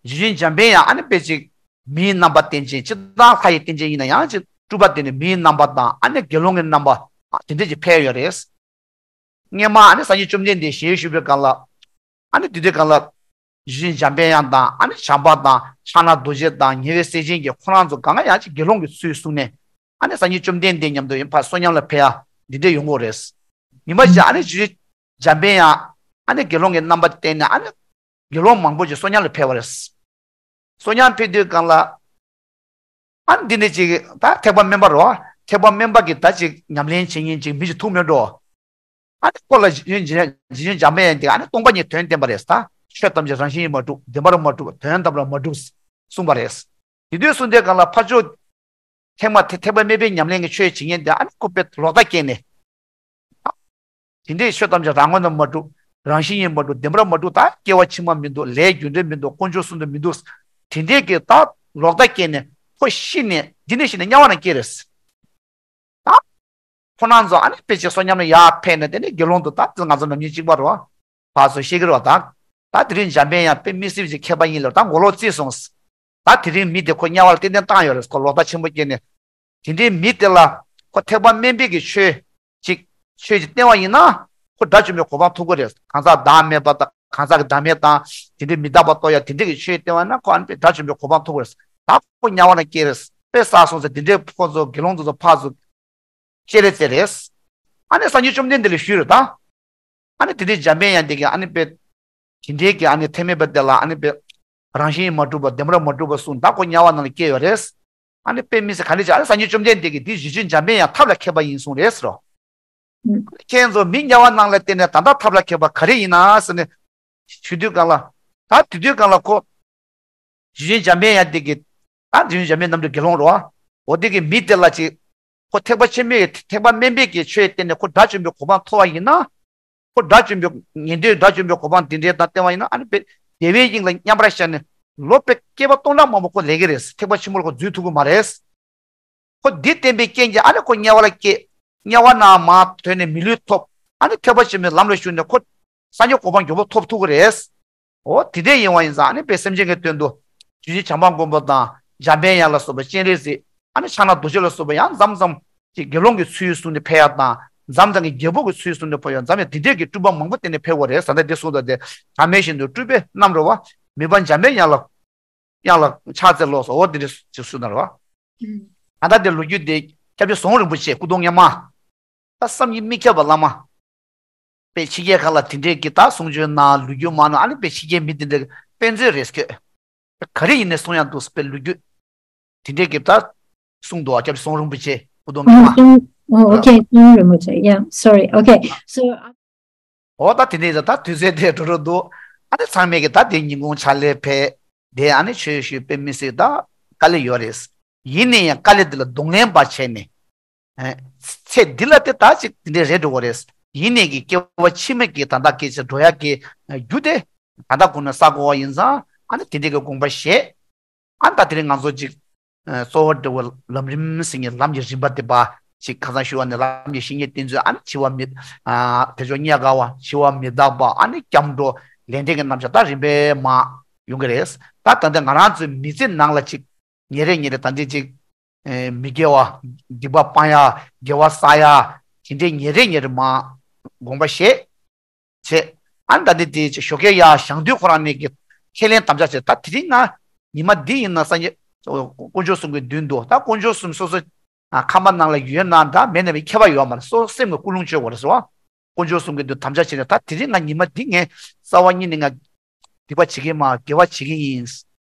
རྗེ་བཙུན་འཇམ་དཔལ་དབྱངས་ཨ་ནི་དཔེ་ཅིག་མིའི་རྣམ་པ་བསྟན་ཅིང་སྤྱིར་བཏང་ལྷ་ཡི་རྟེན་ཅན་ཡིན་ན་ཡང་ཅིག་སྤྲུལ་པ་དེ་ནི་མིའི་རྣམ་པ་དང་ཨ་ནི་དགེ་སློང་གི་རྣམ་པ་དེ་འདྲས་ཅིག་ཕེབས་ཡོད་རེད། སྔོན་མ་ཨ་ནི་སངས་རྒྱས་བཅོམ་ལྡན་འདས་ཞལ་བཞུགས་པའི་སྒང་ལ་ཨ་ནི་དེ་དུས་སྒང་ལ་རྗེ་བཙུན་འཇམ་དཔལ་དབྱངས་དང་ཨ་ནི་བྱམས་པ་དང་ཕྱག་ན་རྡོ་རྗེ་དང་ཉེ་བའི་སྲས་ཆེན་གྱི་ཁོ་རང་ཚོ་གང་ག་ཡང་ཅིག་དགེ་སློང་གི་ཚུལ་བཟུང་ནས་ཨ་ནི་སངས་རྒྱས་བཅོམ་ལྡན་འདས་མཉམ་དུ་ཡིན་ཕར་བསོད་སྙོམས་ལ་ཕེབས་ཡ་འདི་འདྲས་ཡོང་གི་ཡོད་རེད། ཉི་མ་ཞིག་ཨ་ནི་རྗེ་བཙུན་འཇམ་དཔལ་དབྱངས་ཨ་ནི་དགེ་སློང་གི་རྣམ་པ་བསྟན་ནས་ཨ་ནི་དགེ་སློང་མང་པོ་ཞིག་བསོད་སྙོམས་ལ་ཕེབས་པ་རེད། བསོད་སྙོམས་ཕེབས་དུས་སྒང་ལ་ཨ་ནི་འདི་ནས་ཅིག་ད་ཐེག་པ་དམན་པ་རེད་བ། ཐེག་པ་དམན་པ་གི་ད་ཅིག་ཉམས་ལེན་བྱེད་མཁན་ཅིག་མི་ཞིག་ཐུག་མེད་འགྲོ། ཨ་ནི་ཁོ་ལ་རྗེ་བཙུན་འཇམ་དཔལ་དབྱངས་དེ་ཨ་ནི་སྟོང་པ་ཉིད་དོན་བསྟན་པ་རེད་ད། ཆོས་ཐམས་ཅད་རང་བཞིན་གྱིས་མ་གྲུབ། བདེན་པར་མ་གྲུབ། དོན་དམ་པར་མ་གྲུབ་གསུངས་པ་རེད། དེ་དུས་གསུངས་དུས་སྒང་ལ་ཕར་ཕྱོགས་ཐེག་མ་ཐེག་ཐེག་པ་དམན་པའི་ཉམས་ལེན་གྱི་ཆོས་བྱེད་མཁན་དེ་ཨ་ནི་ཁོ་དཔེ་ལོག་ལྟ་སྐྱེས་ནས། དེ་འདྲའི་ཆོས་ཐམས་ཅད་རང་ངོས་ནས་མ་གྲུབ། རང་བཞིན་གྱིས་མ་གྲུབ། བདེན་པར་མ་གྲུབ། ད་སྐྱེ་བ་ཕྱི་མ་མི་འདུག། ལས་རྒྱུ་འབྲས་མི་འདུག། དཀོན་མཆོག་གསུམ་དུ་མི་འདུག། དེ་འདྲའི་གི་ད་ལོག་ལྟ་སྐྱེས་ནས་ཁོ་ཤི་ནས་འདི་ནས་ཤི་ནས་དམྱལ་བ་ན་སྐྱེས་རེད། ད་ཁོ་རང་ཚོ་ཨ་ནི་དཔེ་ཆ་བསོད་སྙོམས་ལ་ཡར་ཕེབས་ནས་དེ་ནས་དགེ་སློང་དུ་ད་དེ་ང་ཚོ་ནམ་རྒྱུན་གཅིག་པ་རེད་བ། ཕར་ཚུར་བཤད་ཀྱི་རེད་བ་ད། ད་དེ་རིང་འཇམ་དཔལ་དབྱངས་དཔེ་མི་སྲིད་ཅིག་མཁས་པ་ཡིན་ལ་ད་མགོ་ལོག་བརྩིས་སོང་། ད་དེ་རིང་མི་དེ་ཁོ་དམྱལ་བ་ལ་ཏན་ཏན་བཏང་ཡོད་རེད། ཁོ་ལོག་ལྟ་ཆེན་པོ་སྐྱེས་ནས། དེ་འདྲའི་མི་དེ་ལ་ཁོ་ཐེག་པ་དམན་པའི་གི་ཆོས་ཅིག་ཆོས་ཅིག་བསྟན་པ་ཡིན་ན་ཁོ་དགྲ་བཅོམ་པའི་གོ་འཕང་ཐོབ་ཀྱི་རེད། གང་ཟག་བདག་མེད་པ་དང་གང་ཟག་གི་བདག་མེད་དང་དེ་འདྲའི་མི་རྟག་པ་རྟོགས་ཡ་དེ་འདྲའི་གི་ཆོས་བསྟན་པ་ན་ཁོ་ཨ་ནི་དཔེ་དགྲ་བཅོམ་པའི་གོ་འཕང་ཐོབ་ཀྱི་རེད། ད་ཁོ་དམྱལ་བ་ན་སྐྱེས་རེད། དཔེ་བསགས་སོང་ཟེར་དེ་འདྲའི་ཁོ་ཚོ་དགེ་སློང་དེ་ཚོ་ཕར་ཚུར་བཤད་རེས་རྩེ་རེས། ཨ་ནི་སངས་རྒྱས་བཅོམ་ལྡན་འདས་ལ་ཞུས་རེད་ད། ཨ་ནི་དེ་འདྲའི་འཇམ་དཔལ་དབྱངས་དེ་གིས་ཨ་ནི་དཔེ། དེ་འདྲའི་གི་ཨ་ནི་ཐེག་དམན་པ་དེ་ལ་ཨ་ནི་དཔེ། རང་བཞིན་མ་གྲུབ་པ་བདེན་པར་མ་གྲུབ་པ་གསུངས། ད་ཁོ་དམྱལ་བ་ནང་ལ་སྐྱེས་ཡོད་རེད། ཨ་ནི་དཔེ་མི་སྲིད་ག་ལེ་བྱས། ཨ་ནི་སངས་རྒྱས་བཅོམ་ལྡན་འདས་ཀྱིས་འདི་རྗེ་བཙུན་འཇམ་དཔལ་དབྱངས་ཐབས་ལ་མཁས་པ་ཡིན་གསུངས་རེད་ཟེར་རོ། ཁྱེད་ཚོ་མི་དམྱལ་བ་ནང་ལ་བསྟན་ནས་ད་ལྟ་ཐབས་ལ་མཁས་པ་ག་རེ་ཡིན་ན་ཟེར་ནས་ཞུ་དུས་སྒང་ལ། ད་དེ་དུས་སྒང་ལ་ཁོ། རྗེ་བཙུན་འཇམ་དཔལ་དབྱངས་དེ་གིས། ད་རྗེ་བཙུན་འཇམ་དཔལ་རྣམ་གྲོལ་དགེ་སློང་རོ། འོ་དེ་གིས་མི་དེ་ལ་ཅིག་ཁོ་ཐེག་པ་ཆེན་པོའི་ཐེག་པ་དམན་པའི་གི་ཆོས་བསྟན་ནས་ཁོ་དགྲ་བཅོམ་པའི་གོ་འཕང་ཐོབ་པ་ཡིན་ན། ཁོ་དགྲ་བཅོམ་པའི་ཉན་ཐོས་དགྲ་བཅོམ་པའི་གོ་འཕང་དེ་འདྲའི་དང་བསྟན་པ་ཡིན་ན་ཨ་ནི་བདེ་བའི་དབྱིངས་ལ་མཉམ་པར་བཞག་ནས་ལོ་དཔེ་བསྐལ་པ་སྟོང་ཕྲག་མང་པོ་ཁོ་ལས་ཀྱི་རེད། ཐེག་པ་ཆེན་པོ་ལ་ཁོ་འཛུལ་ཐུབ་ཀྱི་མ་རེད། ཁོ་འདི་བསྟན་པའི་རྐྱེན་གྱིས་ཨ་ནི་ཁོ་དམྱལ་བ་ལ་སྐྱེས། དམྱལ་བ་ནས་མར་ཐོན་ནས་མི་ལུས་ཐོབ། ཨ་ནི་ཐེག་པ་ཆེན་པོའི་ལམ་ལ་ཞུགས་ནས་ཁོ་སངས་རྒྱས་གོ་འཕང་མགྱོགས་པོ་ཐོབ་ཐུབ་ཀྱི་རེད། འོ་དེ་འདྲ་ཡིན་པ་ཡིན་ཙང་ཨ་ནི་དཔེ་སེམས་ཅན་གྱི་དོན་དུ་རྗེ་བཙུན་བྱམས་པ་མགོན་པོ་དང་འཇམ་དཔལ་དབྱངས་ལ་སོགས་པ་སྤྱན་རས་གཟིགས། ཨ་ནི་ཕྱག་ན་རྡོ་རྗེ་ལ་སོགས་པ་ཡང་མཚམས་མཚམས་ཀྱི་དགེ་སློང་གི་ཚུལ་བཟུང་ནས་ཕེབས་ཡ་དང་། མཚམས་མཚམས་ཀྱི་རྒྱལ་པོ་གི་ཚུལ་བཟུང་ནས་ཕེབས་ཡ། མཚམས་ཡང་དེ་འདྲའི་གི་སྤྲུལ་པ་མང་པོ་བསྟན་ནས་ཕེབས་པ་རེད། ད་ལྟ་འདི་གསུངས་དང་དེ་གྲངས་མེད་བཞིན་དུ་སྤྲུལ་པའི་རྣམ་རོལ་པ། མི་ཕམ་འཇམ་དཔལ་དབྱངས་ལ། དབྱངས་ལ་ཕྱག་འཚལ་ལོ་ཟེར། འོ་དེ་འདྲ་ཅིག་གསུངས་ན་རེད་བ། ཨ་ད་དེ་ལོ་རྒྱུས་དེ་སྐྱབས་རྗེ་ཟམ་གདོང་རིན་པོ་ཆེ་སྐུ་གདུང་སྔོན་མ། ད་བསམ་གྱིས་མི་ཁྱབ་པ་བླ་མ། དཔེ་ཕྱི་རྒྱལ་ཁག་ལ་དེ་འདྲའི་གི་ད་གསུང་ཆོས་གནང་། ལོ་རྒྱུས་མང་ན་ཨ་ནི་དཔེ་ཕྱི་རྒྱལ་མི་དེ་འདྲ་གི་དཔེ་མཛོད་རེད་ཁྱོད། ག་རེ་ཡིན་ནས་གསུང་ཡག་འདུག་དཔེ་ལོ་རྒྱུས་དེ་འདྲའི་གི་ད་གསུང་འདུག་བ། སྐྱབས་རྗེ་ཟམ་གདོང་རིན་པོ་ཆེ་སྐུ་གདུང་སྔོན་མ། Oh, okay, ཟམ་གདོང་རིན་པོ་ཆེ། Yeah, sorry. Okay, so འོ་ད་དེ་འདྲའི་ད་དུས་ཚོད་དེ་འགྲོ་འགྲོ་འདུག། ཨ་ནི་ཚང་མས་གི་ད་དེ་ཉིན་གུང་ཕྱག་ལས་ཕེབས། དེ་ཨ་ནི་ཆོས་ཞུས་དཔེ་མི་སྲིད་ད་དཀའ་ལས་ཡོད་རེད། ཡིན་ན་ཡང་དཀའ་ལས་དེ་ལ་གདོང་ལེན་པ་བྱས་ནས། ཚེ་འདི་ལ་དེ་ད་ཅིག་དེ་འདྲའི་རེད་འགྲོ་གི་རེད། ཡིན་ནའི་གི་སྐྱེ་བ་ཕྱི་མ་གི་ད་ལྟ་སྐད་ཆ་འགྲོ་ཡག་གི་རྒྱུ་དེ་ད་ལྟ་ཁོ་ན་བསགས་དགོས་པ་ཡིན་ཙང་ཨ་ནི་དེ་འདྲའི་གི་དགོངས་པ་བཞེས། ཨ་ནི་ད་དེ་རིང་ང་ཚོ་ཅིག་གཙོ་བོ་འབྲེལ་བའི་ལམ་རིམ་ཟེར་མཁན་ལམ་གྱི་རིམ་པ་དེ་པ་ཅིག་ཁ་སང་ཞུ་བ་ནི་ལམ་གྱི་བཤེས་གཉེན་བསྟེན་ཚུལ། ཨ་ནི་འཆི་བ་མི་དེ་ཕྱོགས་རྙེད་དཀའ་བ། འཆི་བ་མི་རྟག་པ། ཨ་ནི་སྐྱབས་འགྲོ་ལས་འབྲས་ཀྱི་རྣམ་གཞག་ད་རིམ་པས་མར་ཡོང་གི་རེད། ད་ད་ལྟ་ང་རང་ཚོའི་མི་ཚེ་ནང་ལ་ཅིག་ཉིན་རེ་ཉིན་རེ་ད་འདི་ཅིག་མི་དགེ་བ་སྡིག་པ་སྤང་ཡ། དགེ་བ་བསགས་ཡ། དེ་འདྲའི་ཉིན་རེ་ཉིན་རེ་མར་དགོངས་པ་བཞེས་བྱས། ཨ་ནི་ད་འདི་དེ་ཅིག་ཞོགས་ཀས་ཡར་བཞེངས་དུས་ཁོ་རང་ནས་ཀྱི་ཁས་ལེན་དམ་བཅའ་བྱས། ད་དེ་རིང་ང་ ཉི་མ་འདི་ཡིན་ན་སངས་རྒྱས་དཀོན་མཆོག་གསུམ་གྱི་མདུན་དུ། ད་དཀོན་མཆོག་གསུམ་སོ་སོ་ཨ་ཁང་པ་ནང་ལ་ཡོད་ན་འདྲ་མེད་ན་མེད་ཁྱད་པར་ཡོད་མ་རེད། སོ་སེམས་ཀྱི་ཀུན་སློང་བཅོས་དགོས་རེད་ཟེར་བ། དཀོན་མཆོག་གསུམ་གྱི་མདུན་དམ་བཅའ་བྱས་ནས། ད་དེ་རིང་ང་ཉི་མ་འདི་ངས་རྩ་བ་ཉིད་ནས་ང་སྡིག་པ་བྱེད་ཀྱི་མ་དགེ་བ་བྱེད་ཀྱི་ཡིན།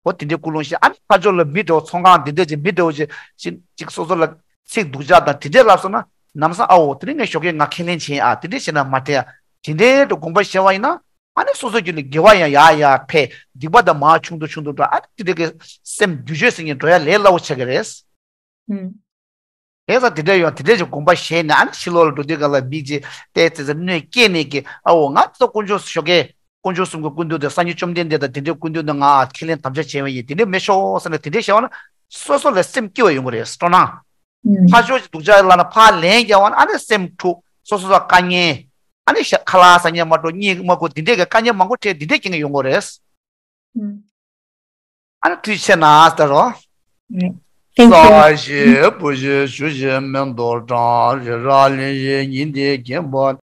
འོ་དེ་འདྲའི་ཀུན་སློང་བཞི། ཨ་ནི་ཕར་ཕྱོགས་ལ་མི་འདྲ་བ་ཚོང་ཁང་འདི་འདྲ་ཅིག་མི་འདྲ་བ་ཅིག་ཅིག་ཅིག་སོ་སོ་ལ་ཚིག་སྡུག་ཅག་དང་དེ་འདྲའི་ལབ་སོང་ན་ལམ་སང་ཨ་འོ་དེ་རིང་ངས་ཞོགས་ཀས་ང་ཁས་ལེན་བྱས་ཨ་དེ་འདྲའི་བྱས་ན་མ་དྲན་ཨ་དེ་འདྲའི་དུ་དགོངས་པ་བཞེས་པ་ཡིན་ན། ཨ་ནི་སོ་སོའི་རྒྱུད་ལ་དགེ་བ་ཡང་ཡར་ཡར་འཕེལ། སྡིག་པ་དང་མར་ཆུང་དུ་ཆུང་དུ་འགྲོ། ཨ་ནི་དེ་འདྲ་གི་སེམས་བསྒྱུར་བཅོས་ཟེར་མཁན་འགྲོ་ཡ་ལས་སླ་བོ་ཆགས་ཀྱི་རེད། ཨུམ། དེ་ཙང་དེ་འདྲ་ཡོང་དེ་འདྲ་ཅིག་དགོངས་པ་བཞེས་ནས། ཨ་ནི་ཕྱི་ལོགས་ལ་འགྲོ་དུས་སྒང་ལ་མི་ཅིག་བལྟས་ཙི་ཙི་གནོད་སྐྱེལ་ནས་ཀྱི་ཨ་འོ་ང་ཚོ་དཀོན་མཆོག་ཞོགས་ཀས་དཀོན་མཆོག་གསུམ་གྱི་སྐུ་མདུན་དུ་སངས་རྒྱས་བཅོམ་ལྡན་འདས་དང་དེ་འདྲའི་སྐུ་མདུན་དུ་ང་ཁས་ལེན་དམ་བཅའ་བྱས་པ་ཡིན། དེ་འདྲ་མི་ཤོག་ཟེར་ནས་དེ་འདྲ་བྱས་པ་ན་སོ་སོ་ལ་སེམས་སྐྱིད་པ་ཡོང་གི་རེད། སྤྲོ་སྣང་། ཨུམ། ཕར་ཕྱོགས་ཀྱི་སྡུག་ཅག་ལ་ན་ཕར་ལན་རྒྱག་པ་ན་ཨ་ནི་སེམས་འཁྲུག་སོ་སོ་ལ་དཀའ་ངལ། ཨ་ནི་ཤ་ཁ་ལག་ཟ་ཉན་མ་འགྲོ། གཉིད་མ་ཁུག་དེ་འདྲས་ཀྱི་དཀའ་ངལ་མང་པོ་འཕྲད། དེ་འདྲས་རྐྱེན་གྱིས་ཡོང་གི་རེད། ཨུམ། ཨ་ནི་ཐུགས་རྗེ་ཆེ་གནང་ཟེར་རོ། Thank you. ས་གཞི་བུ་གཞི་ཆུ་གཞི་མེ་ཏོག་གྲང་རི་ར་ལི་ཡི་ཉིན་དེ་རྒན་པོ།